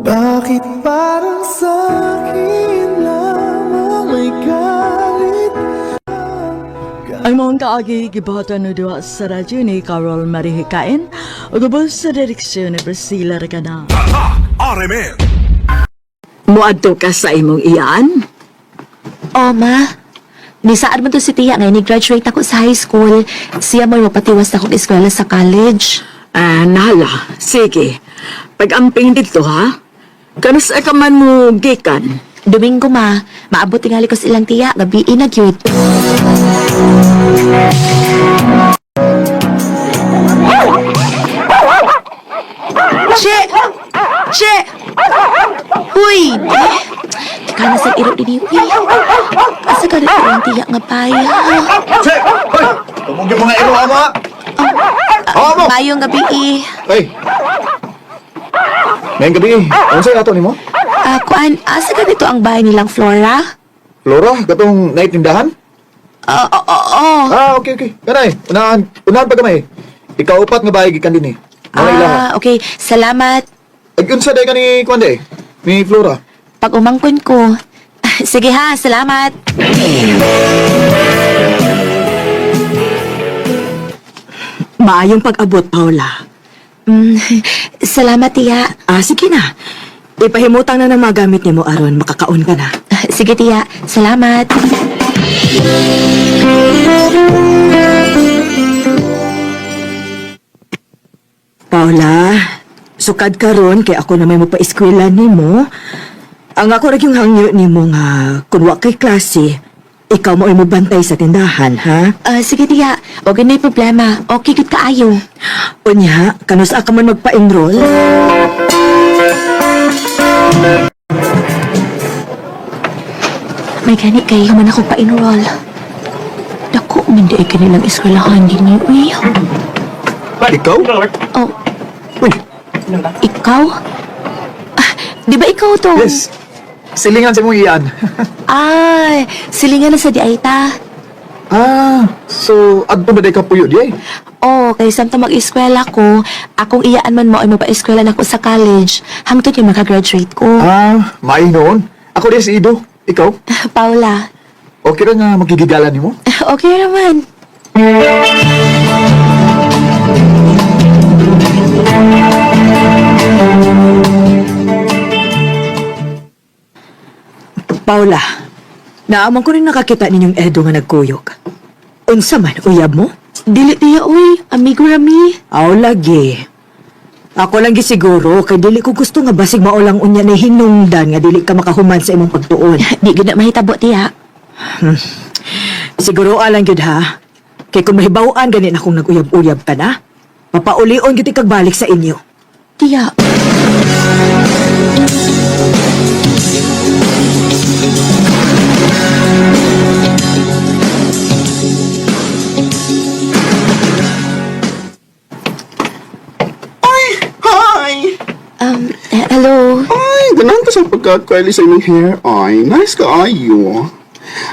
Bakit parang sa'kin lamang may galit? Ang mga kaagi gibuhatan no duha sa radyo ni Carol Marihikain ug ubos sa direksyon ni Priscilla Recana. RMN. Muadto ka sa imong iyaan? O, ma. Nisaad man to si tiya ngayon, ni-graduate ako sa high school. Siya mo'y mapatiwas na akong eskwela sa college. Ah, nala. Sige. Pag-amping dito, ha? Kanus ka man mo gikan? Domingo ma, maabot tingali ko sa ilang tiya, gabi na gyud. Che! Che! Uy! Teka na sa iro din uy. Asa ka na ang tiya nga paya? Che! Hoy! Tumog yung mga iro ama! Amo! Mayong gabi eh. Hey! Ngayong gabi eh. Ano sa'yo ato nimo? Ah, kuan, asa ka dito ang bahay nilang Flora? Flora, katong naitindahan? Oo, oo, oo. Ah, okay, okay. Kanay, unahan, unahan pa gamay. Ikaupat nga bahay gikan din eh. Mga ilaha. Ah, okay. Salamat. Ag unsa day ka ni kuan day? Ni Flora. Pag umangkon ko. Sige ha, salamat. Maayong pag-abot, Paula. Salamat, tiya. Ah, sige na. Ipahimutang na ng mga gamit nimo aron makakaon ka na. Sige, tiya. Salamat. Paula, sukad karon kay ako na may mopa-eskwela nimo. Ang ako ra yung hangyo nimo nga kun wa kay klase, ikaw mo ay mobantay sa tindahan, ha? Ah, sige, tiya. Huwag na problema. Okay, good kaayo. Unya, kanus-a ka man magpa-enroll? May gani kayo man ako pa-enroll. Dako, man di ay kanilang eskwelahan din niyo. Uy. Ikaw? Oh, Uy, ikaw? Ah, di ba ikaw to? yes. Silingan sa mong iyan. Ah, silingan na sa di ay ta. Ah, so adto ba day ka puyo di ay? Oh, kay samtang mag-eskwela ko, akong iyaan man mo ay mapa-eskwela na ako sa college hangtod yung makagraduate ko. Ah, maay noon. Ako di si Ido. Ikaw? Paula, Okay ra nga magigigala nimo? okay naman. Paula, naamon ko rin nakakita ninyong Edo nga nagkuyog. Unsa man, uyab mo? Dili tiya, uy. Amigo rami. Aw, lagi. Ako lang gisiguro kay dili ko gusto nga basig maulang unya ni hinungdan nga dili ka makahuman sa imong pagtuon. Di gid na mahitabo tiya. Siguro alang gyud ha. Kay kung mahibaw-an gani na kung nag-uyab-uyab ka na, mapaulion gyud ikag balik sa inyo. Tiya. Ay! Hi! Hello. Ay, ganahan ko sa pagka-curly sa imong hair. Ay, nice ka ayo.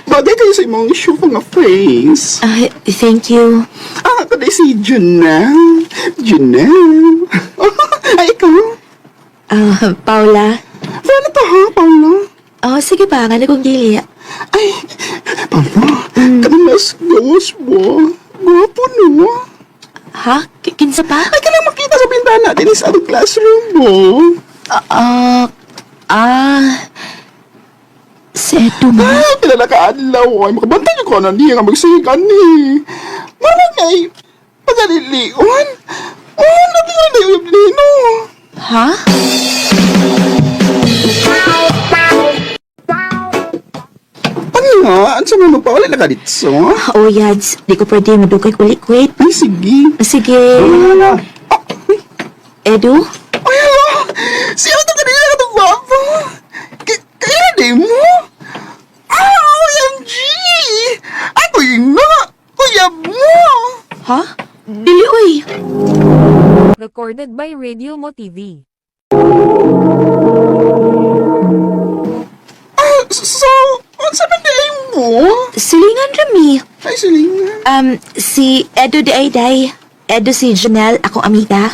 Bagay kayo sa imong shoe nga face. Ah, thank you. Ah, ako na si Janelle. Janelle. Ay, ikaw. Ah, Paula. Paano to ha, Paula? Oh, sige ba, nga na kong dili. Ay, Paula, kanang mas gawas mo. Gwapo no? Ha? Kinsa pa? Ay, kanang makita sa bintana din sa atong classroom mo. Ah, ah. Si Edo ma. Ay, kilala ka adlaw. Ay, makabantay niyo ko na niya nga magsigan ni. Marang ay, pagalilion. Oh, natingan na yung nino. Ha? Ano nga? Ano sa mga magpawala na ka dito? Oh, yads. Di ko pwede madugay ko liquid. Ay, sige. Sige. Ah, uy. Edo? Ay, hello! Siya ito kanina ka itong gwapo! Kaya di mo? Ah, OMG! Ako yun nga! Kuya mo! Ha? Dili, uy. Recorded by Radio Mo TV. Ah, so, unsa man di ay mo? Silingan rami. Ay, silingan. Si Edo de Ayday. Edo si Janelle, akong amiga.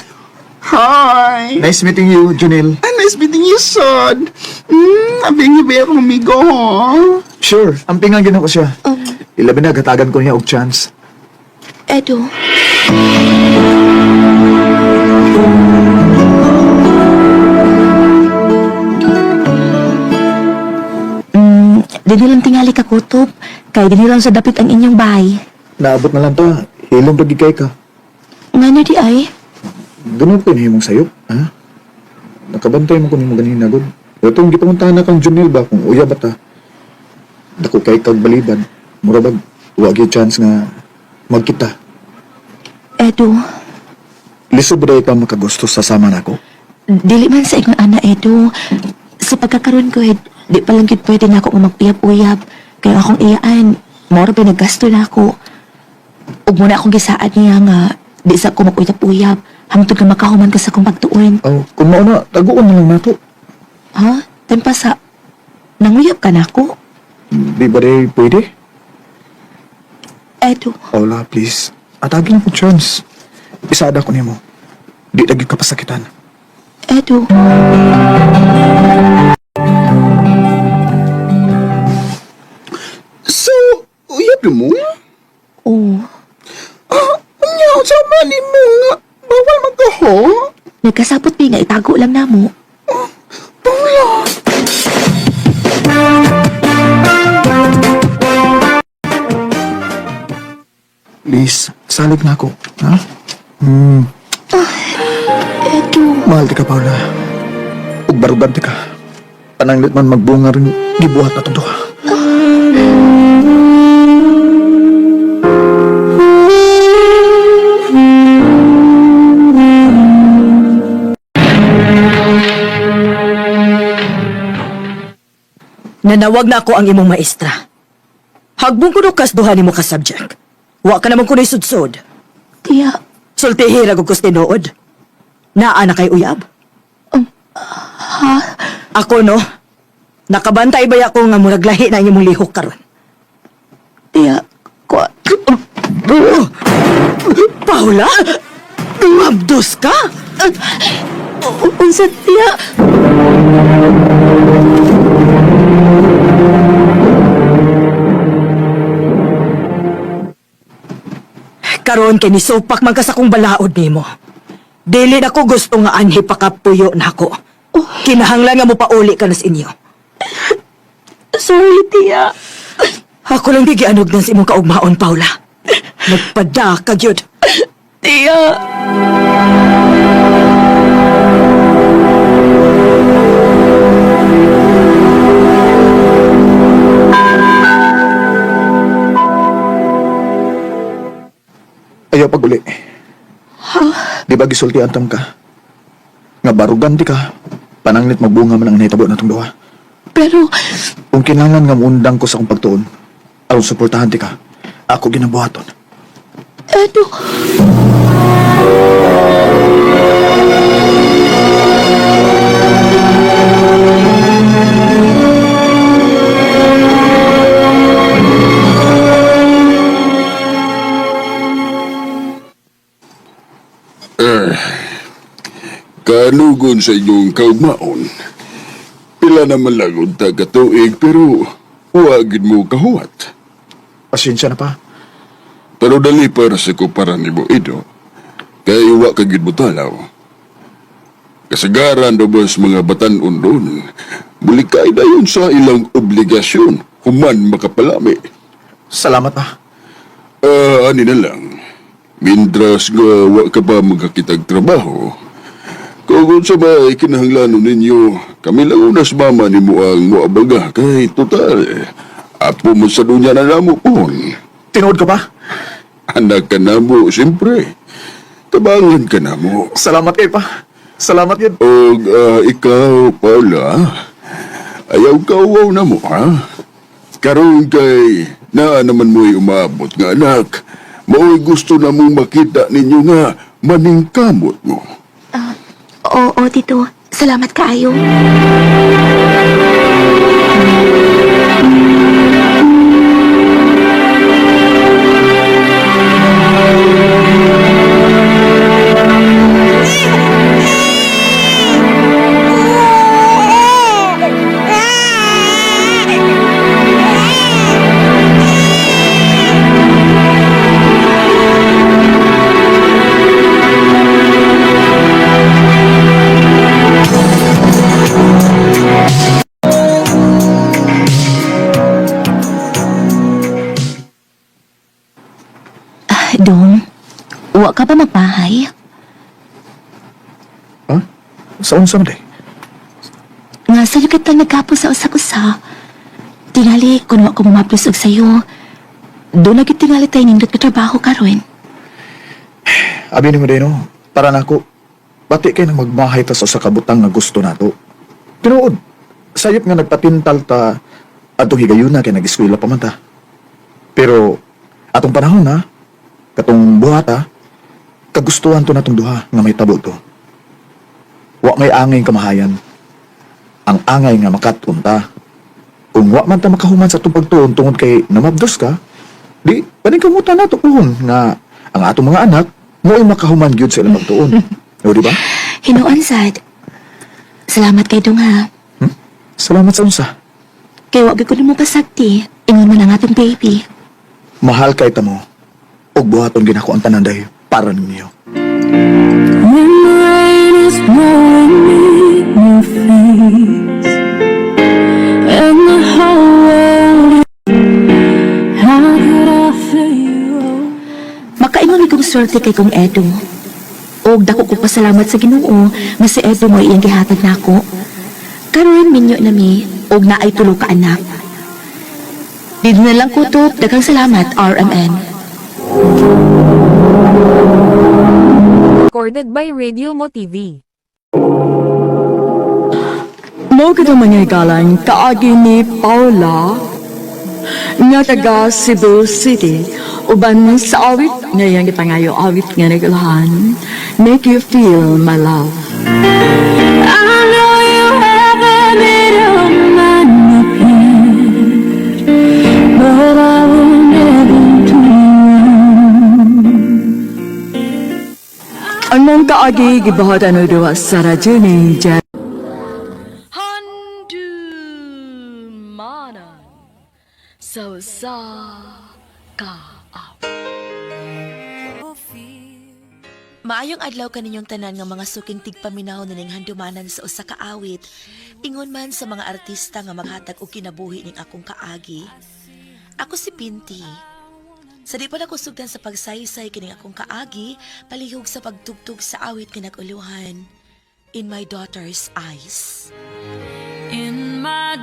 Hi! Nice meeting you, Junil. Ah, nice meeting you, son. Abing hibi akong amigo, huh? Sure, ampingan gina ko siya. Ilabi na gatagan ko niya og chance. Edo. Di nilang tingali ka kutob. Kay dinhi lang sa dapit ang inyong bahay. Naabot na lang ta. Hilom pagi kay ka. Ngano di ay? Ganun ko inahimong sayop, ha? Nakabantay mo ko nimo ganina gud. Itong gipanguntahan na kang Junil ba kung uya ba ta? Dako kay kag balibad. Mura bag wa gyud chance nga magkita. Edo, Lisod ba ka makagusto sa sama nako? dili man sa ingon ana Edo. Sa pagkakaroon ko, eh, di pa lang gyud pwede na ako nga mag-uyab-uyab. Kaya akong iyaan, moro pa naggasto na ako. Ug muna akong gisaad niya nga di sa ko mag-uyab-uyab. Hangtod nga makahuman ka sa akong pagtuon. Oh, kung mao na, taguon na lang nato. Ha? Tempa sa nanguyab ka na ako? Di ba day pwede? Edo, Paula, please. Atagi na ko chance. Isada ko nimo. Di lagi ka pasakitan. Edo. So, uyab mo? Oh, Ah, unya, sa man mo nga, bawal magkaho? nagkasabot mi nga itago lang namo. Paula! Please, salig na ako. Ha? Hmm, Edo, mahal ti ka, Paula. Ug barugan ti ka. Pananglit man magbunga rin gibuhat na itong duha. Nanawag na ako ang imong maestra. Hagbong kuno kas duha nimo ka subject. Wa ka naman kuno'y sudsod. tiya, Sultihi ra gud kus tinuod. Naa na kay uyab. ha? Ako no. Nakabantay ba ako nga murag lahi na ang imong lihok karon? Tiya, ko, Paula? Mabdos ka? unsa tiya? Karon kay nisupak man ka sa kong balaod nimo. Dili na ko gusto nga anhi pakapuyo nako. Kinahanglan nga mo pauli ka na sa inyo. Sorry, tiya. Ako lang gigianog na sa imong kaugmaon, Paula. Nagpada ka gyud. Tiya. Ayaw pag-uli. Di ba gisultian tam ka? Nga barugan di ka. Pananglit magbunga man ang nahitabo na itong duha. Pero, Kung kinahanglan nga muundang ko sa akong pagtuon, aron suportahan ti ka. Ako ginabuhaton. Edo, Kanugon sa inyong kaugmaon. Pila naman lang unta katuig pero wagid mo kahuwat. Pasensya na pa. Pero dali para sa kuparan ni mo ido. Kay wa ka gid mo talaw. Kasagaran do bas mga batan-on doon. Mulikay dayon sa ilang obligasyon human makapalami. Salamat pa. Ah, ani na lang. Mindras nga wa ka pa magkakitag trabaho. Kung sa may kinahanglanon ninyo, kami lang unas mama ni mo ang moabaga kay total. Apo mo sa dunya na namo pon. Tinuod ka pa? Anak ka na mo, siyempre. Tabangan ka na mo. Salamat kay pa. Salamat yun. Og ikaw, Paula, ayaw ka uwaw na mo, ha? Karoon kay naa naman mo'y umabot nga anak. Mao'y gusto na mong makita ninyo nga maningkamot mo. oo, tito. Salamat kaayo. Dong, wa ka ba magpahay? Ha? Sa unsa man day? Nga sa kita nagkapo sa usa-usa. Tingali, kung wa ko mamaplos og sayo, doon na tingali tayo nindot ka trabaho karon. Abi nimo day no, para nako. Bati kay nang magmahay ta sa usa ka butang nga gusto nato. Tinuod, sayop nga nagpatintal ta atong higayuna kay nag-eskwela pa man ta. Pero atong panahon na katong buhata, kagustuhan to natong duha nga may tabo to. Wa may angay kamahayan. Ang angay nga makat-on ta. Kung wa man ta makahuman sa atong pagtuon tungod kay namabdos ka, di paningkamutan nato puhon nga ang atong mga anak mo'y makahuman gyud sa ilang pagtuon. O di ba? Hinuon sad. Salamat kay Dong ha. Salamat sa unsa. Kay wa gyud ko nimo pasagti. Ingon man ang atong baby. Mahal kay tamo. Ug buhaton ginako ang tanan day para ninyo. When the rain is blowing in your face and the whole world, how could I feel you? Makaingon kong swerte kay kong Edo. Og dako ko pasalamat sa Ginoo nga si Edo mo iyang gihatag nako. Karon minyo na mi og naay tulo ka anak. Dito na lang kutob, daghang salamat RMN. Recorded by Radio Mo TV. Mo kita mga galang kaagi ni Paula nga taga Cebu City uban sa awit nga iyang gipangayo awit nga nagulahan Make You Feel My Love. I know you haven't made your mind up yet, but I will never do wrong. Ang mong kaagi gibuhatan og duha sa radyo ni Jan. Handumanan sa usa ka Maayong adlaw kaninyong tanan nga mga suking tigpaminaw nining handumanan sa usa ka awit. Ingon man sa mga artista nga maghatag og kinabuhi ning akong kaagi. Ako si Pinti. Sa di pa nakusugdan sa pagsaysay kining akong kaagi, palihog sa pagtugtog sa awit nga nag-uluhan. In my daughter's eyes. In my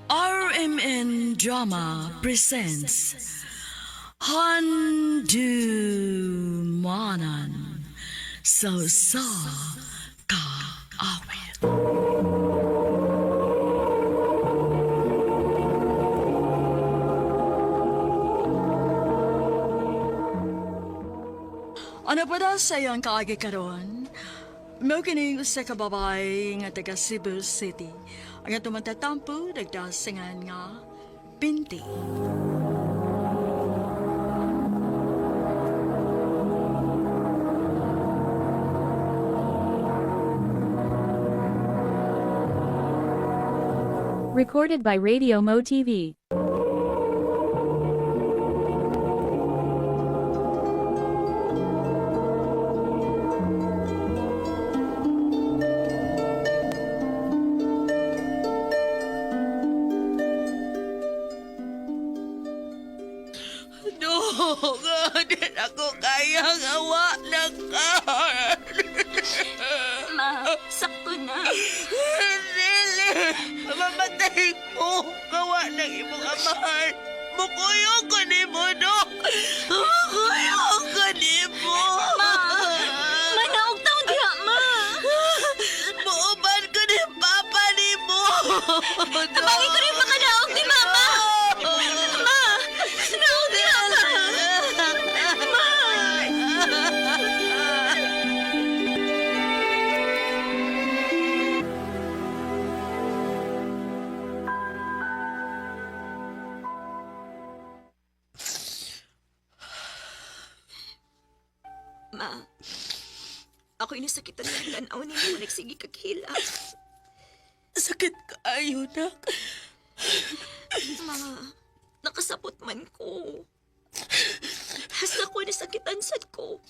RMN Drama presents Handumanan sa usa ka awit. Ano pa daw sa iyong kaagi karon? Mao kini usa ka babae nga taga Cebu City. Ang atong matatampo nagdasingan nga Binti. Recorded by Radio Mo TV. No, di ako kaya nga wa na ka. Ma, sakto na. Dili, mamatay ko. Gawa ng imong amahan. Mukuyo ko ni mo, no? Mukuyo ko ni mo. Ma, manaog taon diha, ma. Muuban ko ni Papa ni mo. Tabangin ko rin makanaog ni Mama. Ma, naog diha ka. Ma. Ma, ako inasakitan ng tanaw ni mo. Nagsige kag hilak. Sakit kaayo, nak. Ma, nakasapot man ko. Hasta ko nasakitan sad ko.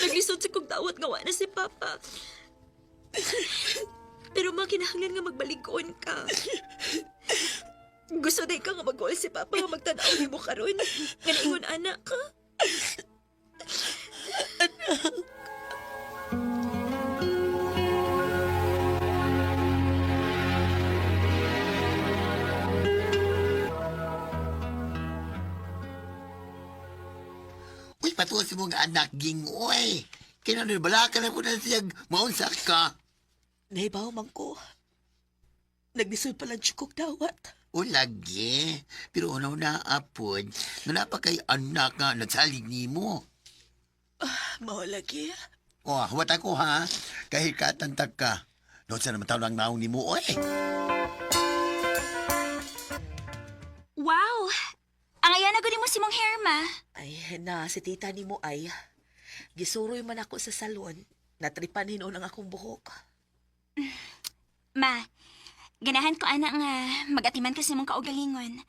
Naglisod sa kong dawat nga wa na si Papa. Pero ma, kinahanglan nga magbalikon ka. Gusto day ka nga mag si Papa nga magtanaw nimo karon. Nga naingon anak ka. Uy, patuwa si mong anak, Ging, uy. Kinanoy, bala ka na po na siyag maunsa ka. Nahibaw man ko. Naglisod pa lang kog dawat. O lagi. Pero unaw na apod, nga pa kay anak nga nagsalig nimo. Mao lagi. O, huwat ako ha. Kahit katantag ka. Doon sa naman taon ang naong nimo, oy. Wow! Ang ayan na mo si mong hair, ma. Ay, na, si tita ni mo ay. Gisuroy man ako sa salon. Natripan hinuon ang akong buhok. Ma, ganahan ko ana nga magatiman kasi mong kaugalingon.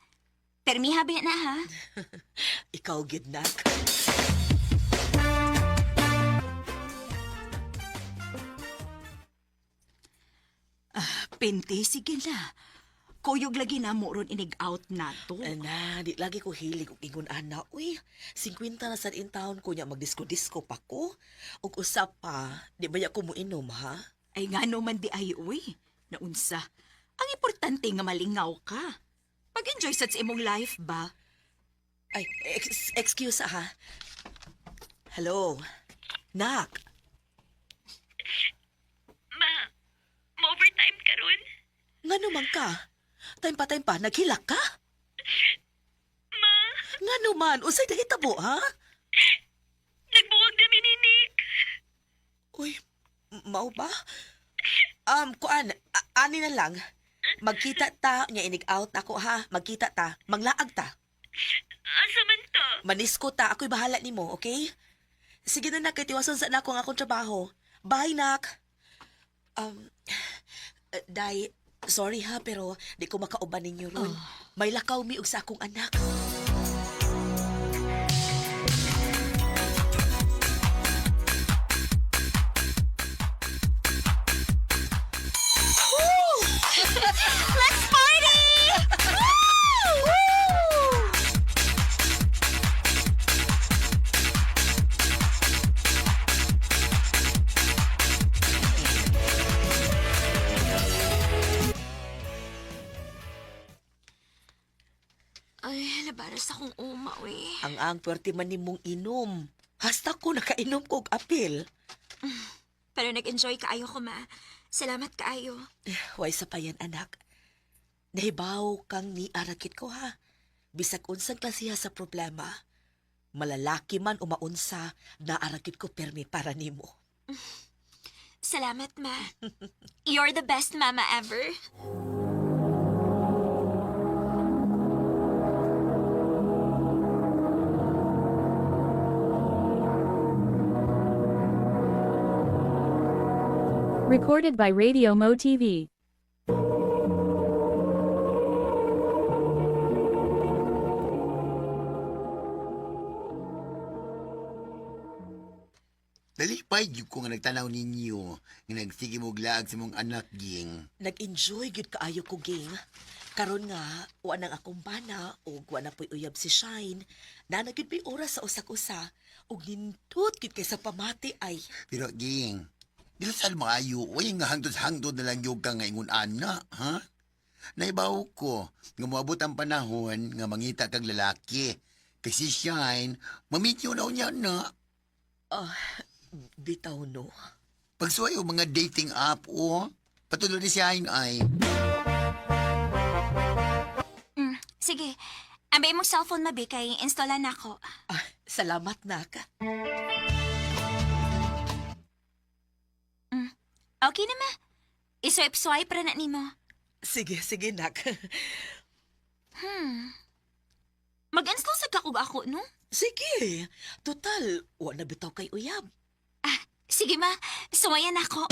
Pero mihabi na ha. Ikaw, gidnak. Pinte, sige na. Kuyog lagi na mo ron inig-out na to. Na, di lagi ko hilig og ingon ana. Uy, 50 na sad in town ko nya magdisko-disko pa ko. Ug usap pa, di ba ya ko moinom ha? Ay nga no man di ay uy. Naunsa. Ang importante nga malingaw ka. Pag-enjoy sad sa imong life ba? Ay, excuse ha. Hello. Nak. Ma, ma-overtime ka ron? Ngano man ka? Time pa, time pa, naghilak ka? Ma, Ngano man, unsay nahitabo ha? nagbuwag na ni Nick. Uy, mao ba? Kuan, ani na lang. Magkita ta, nya inig out ako ha. Magkita ta, manglaag ta. Asa man ta? Manisko ta, ako'y bahala nimo, okay? Sige na nak, kay tiwason sa nako ang akong trabaho. Bye, nak. Um, Day, sorry ha, pero di ko makauban ninyo ron. May lakaw mi og sa akong anak. Let's party! Woo! Ay, labaras akong uma, uy. Ang puwerte man nimong inom. Hasta ko nakainom ko og apil. Pero nag-enjoy kaayo ko, ma. Salamat kaayo. Way sa payan, anak. Nahibaw kang niarakit ko, ha? Bisag unsang klasiha sa problema. Malalaki man o maunsa, naarakit ko permi para nimo. Salamat, ma. You're the best mama ever. Recorded by Radio Mo TV. Nalipay jud ko nga nagtanaw ninyo, nga nagsige mo laag sa mong anak, Ging. Nag-enjoy gyud kaayo ko, ging. Karon nga, wa nang akong bana ug wa na po'y uyab si Shine. Naa na gyud po'y oras sa usak-usa ug nindot gyud kay sa pamati ay. Pero, Ging, di sa maayo, uy, nga hangtod-hangtod na lang yung ka nga ingon ana, ha? Naibaw ko, nga moabot ang panahon nga mangita kag lalaki. Kasi Shine, mamit yun na niya na. Ah, bitaw no. Pagsuway o mga dating app, o, patuloy ni Shine ay. Sige. Ambay mong cellphone, mabi, kay installan na ako. Ah, salamat nak. Okay na, ma. I-swipe-swipe ra na nimo. Sige, sige nak. Mag-install sa kakog ako, no? Sige. Total, wa na bitaw kay uyab. Ah, sige, ma. Suwayan ako.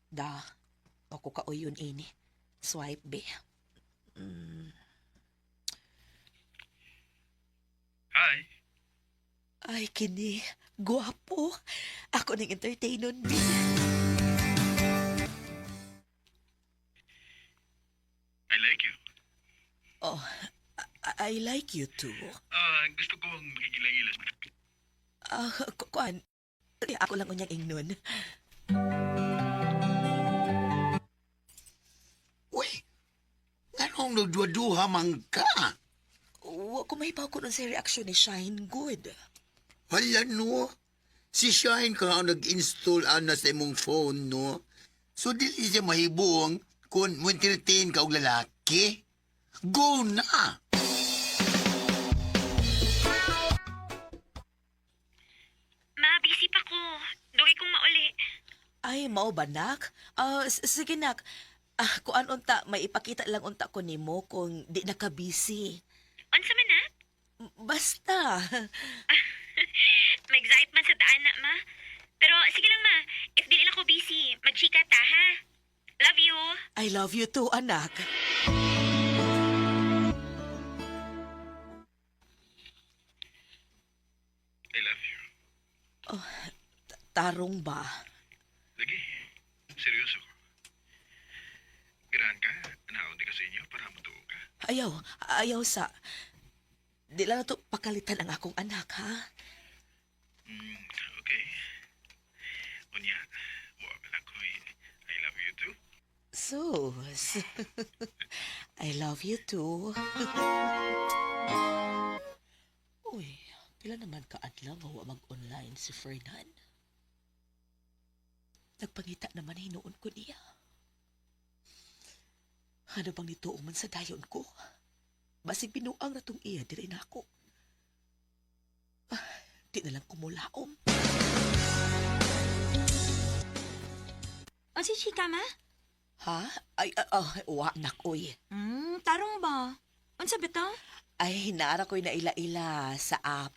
Da, ako ka uyon ini. Swipe be. Hi. Ay, kini. Guwapo. Ako ning entertainon be. I like you. Oh, I like you too. Gusto ko ang makikilailas. Ah, kuan. Ako lang unyang ingnon. Uy, nganong nagduha-duha man ka? Wa ko mahibaw ko nun sa reaksyon ni Shine Good. Hala no, si Shine ka ang nag-install ana sa imong phone, no? So dili siya mahibuong kung mo entertain ka og lalaki. Go na! Ma, busy pa ko. Dugay kong mauli. Ay, mao ba, nak? Ah, sige, nak. Ah, kuan unta, may ipakita lang unta ko nimo kung di na ka busy. Unsa man na? Basta. Ma-excite man sa daan na, ma. Pero sige lang, ma. If dili lang ko busy, magchika ta, ha? Love you. I love you too, anak. I love you. Oh, tarong ba? Lagi, seryoso ko. Ganahan ka, anaon di ka sa inyo para matuo ka. Ayaw, ayaw sa. Di lang na to pakalitan ang akong anak, ha? Okay. Unya, wa lang ko I love you too. Sus. I love you too. Uy, pila naman kaadlaw nga wa mag-online si Fernan. Nagpangita naman hinuon ko niya. Ano bang nituo man sa dayon ko? Basig binuang na tong iya diri nako. Ah, di na lang kumulaom. O si chika, ma? Ha? Ay, wa nak, uy. Tarong ba? Unsa bitaw? Ay, naara ko'y naila-ila sa app.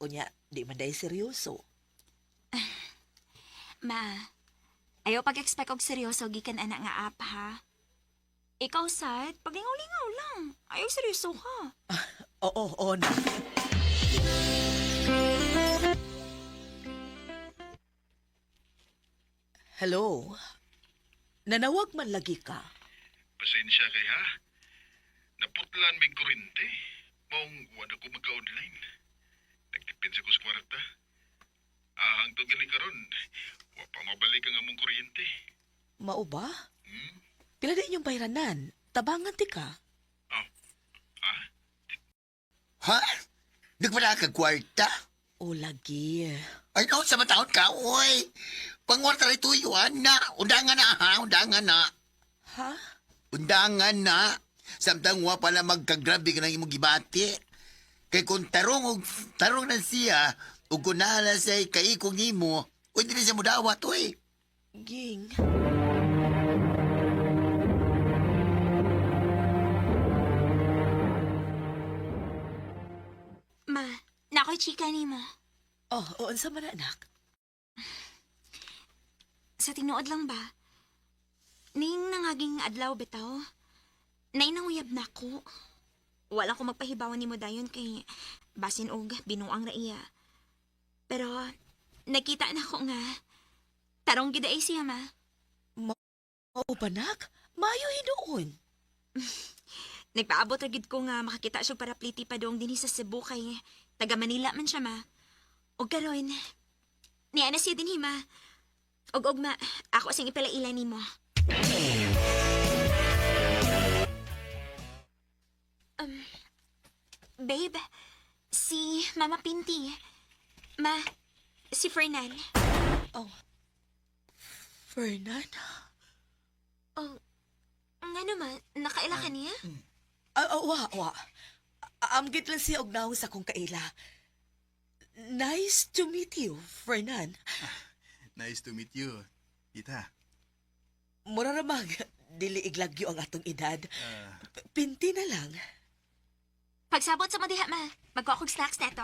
Unya, di man dahil seryoso. Ma, ayaw pag-expect og seryoso gikan ana nga app, ha? Ikaw, sad, paglingaw-lingaw lang. Ayaw seryoso ka. Oo, oo na. Hello? Nanawag man lagi ka. Pasensya kay ha. Naputlan mig kurente. Maong wala ko magka-online. Nagtipid sa kus kwarta. Ah, hangtod gani karon, wa pa mabalik ang among kuryente. Mao ba? Pila di inyong bayranan? Tabangan ti ka. Oh. Ah, Ha? Nagwala ka kwarta? O lagi. Ay, no, sa mataon ka, uy. Pangwarta rin tuyo, na. Undangan na, ha? Undangan na. Ha? Undangan na. Samtang wa pala magkagrabe ka ng imong gibati. Kay kung tarong og tarong na siya, ug kung naa siya kaikong nimo, uy, dili siya mudawat, uy. Ging. Ma, nakoy chika nimo. Oh, oo, unsa man na, anak? Sa tinuod lang ba? Ning nangaging adlaw bitaw. Nainanguyab na ako. Wala ko magpahibawan nimo dayon kay basin og binuang ra iya. Pero nakita na ko nga tarong gid ay siya ma. Oo ba, nak? Mayo hinuon. Nagpaabot ra gid ko nga makakita siya para pliti pa dong dinhi sa Cebu kay taga Manila man siya ma. Og karon niya na siya dinhi ma. Og ugma, ako sing ipalaila nimo. Babe, si Mama Pinti. Ma, si Fernan. Oh. Fernan? Oh, nga naman, nakaila ka niya? Ah, wa, wa. Amgit lang siya og naong sa akong kaila. Nice to meet you, Fernan. Nice to meet you, tita. Mura ra mag, dili iglagyo ang atong edad. Pinti na lang. Pagsabot sa madiha, ma. Magkuha kog snacks neto.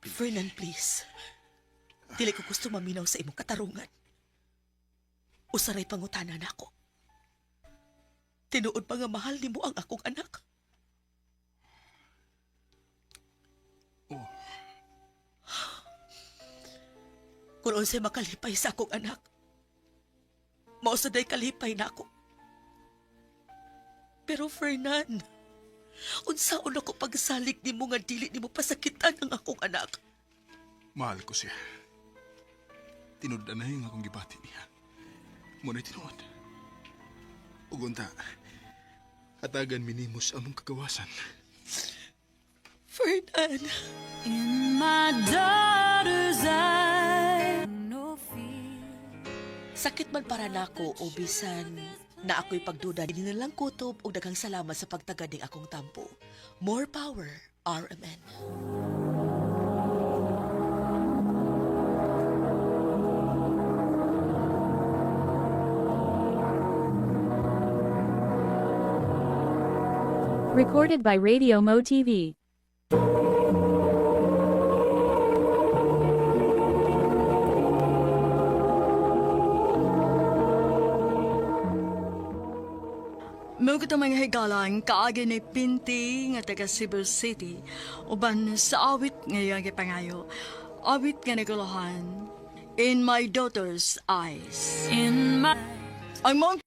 Fernan, please. Dili ko gusto maminaw sa imong katarungan. Usaray pangutana nako. Tinuod pa nga mahal nimo ang akong anak. Oh. Kung unsay makalipay sa akong anak, mao sa day kalipay nako. Pero Fernan, unsaon ako pagsalig nimo nga dili nimo pasakitan ang akong anak? Mahal ko siya. Tinud-anay ang akong gibati niya. Muna'y tinuod. Ug unta, hatagan mi nimo sa among kagawasan. Fernan. In my daughter's eyes, no fear. Sakit man para nako o bisan na ako'y pagduda dinhi na lang kutob og daghang salamat sa pagtagad ning akong tampo. More power, RMN. Recorded by Radio Mo TV. Mao mga higalan kaagi ni Pinti nga taga Cebu City uban sa awit nga iyang gipangayo. Awit nga naguluhan, In My Daughter's Eyes. In my Ang mong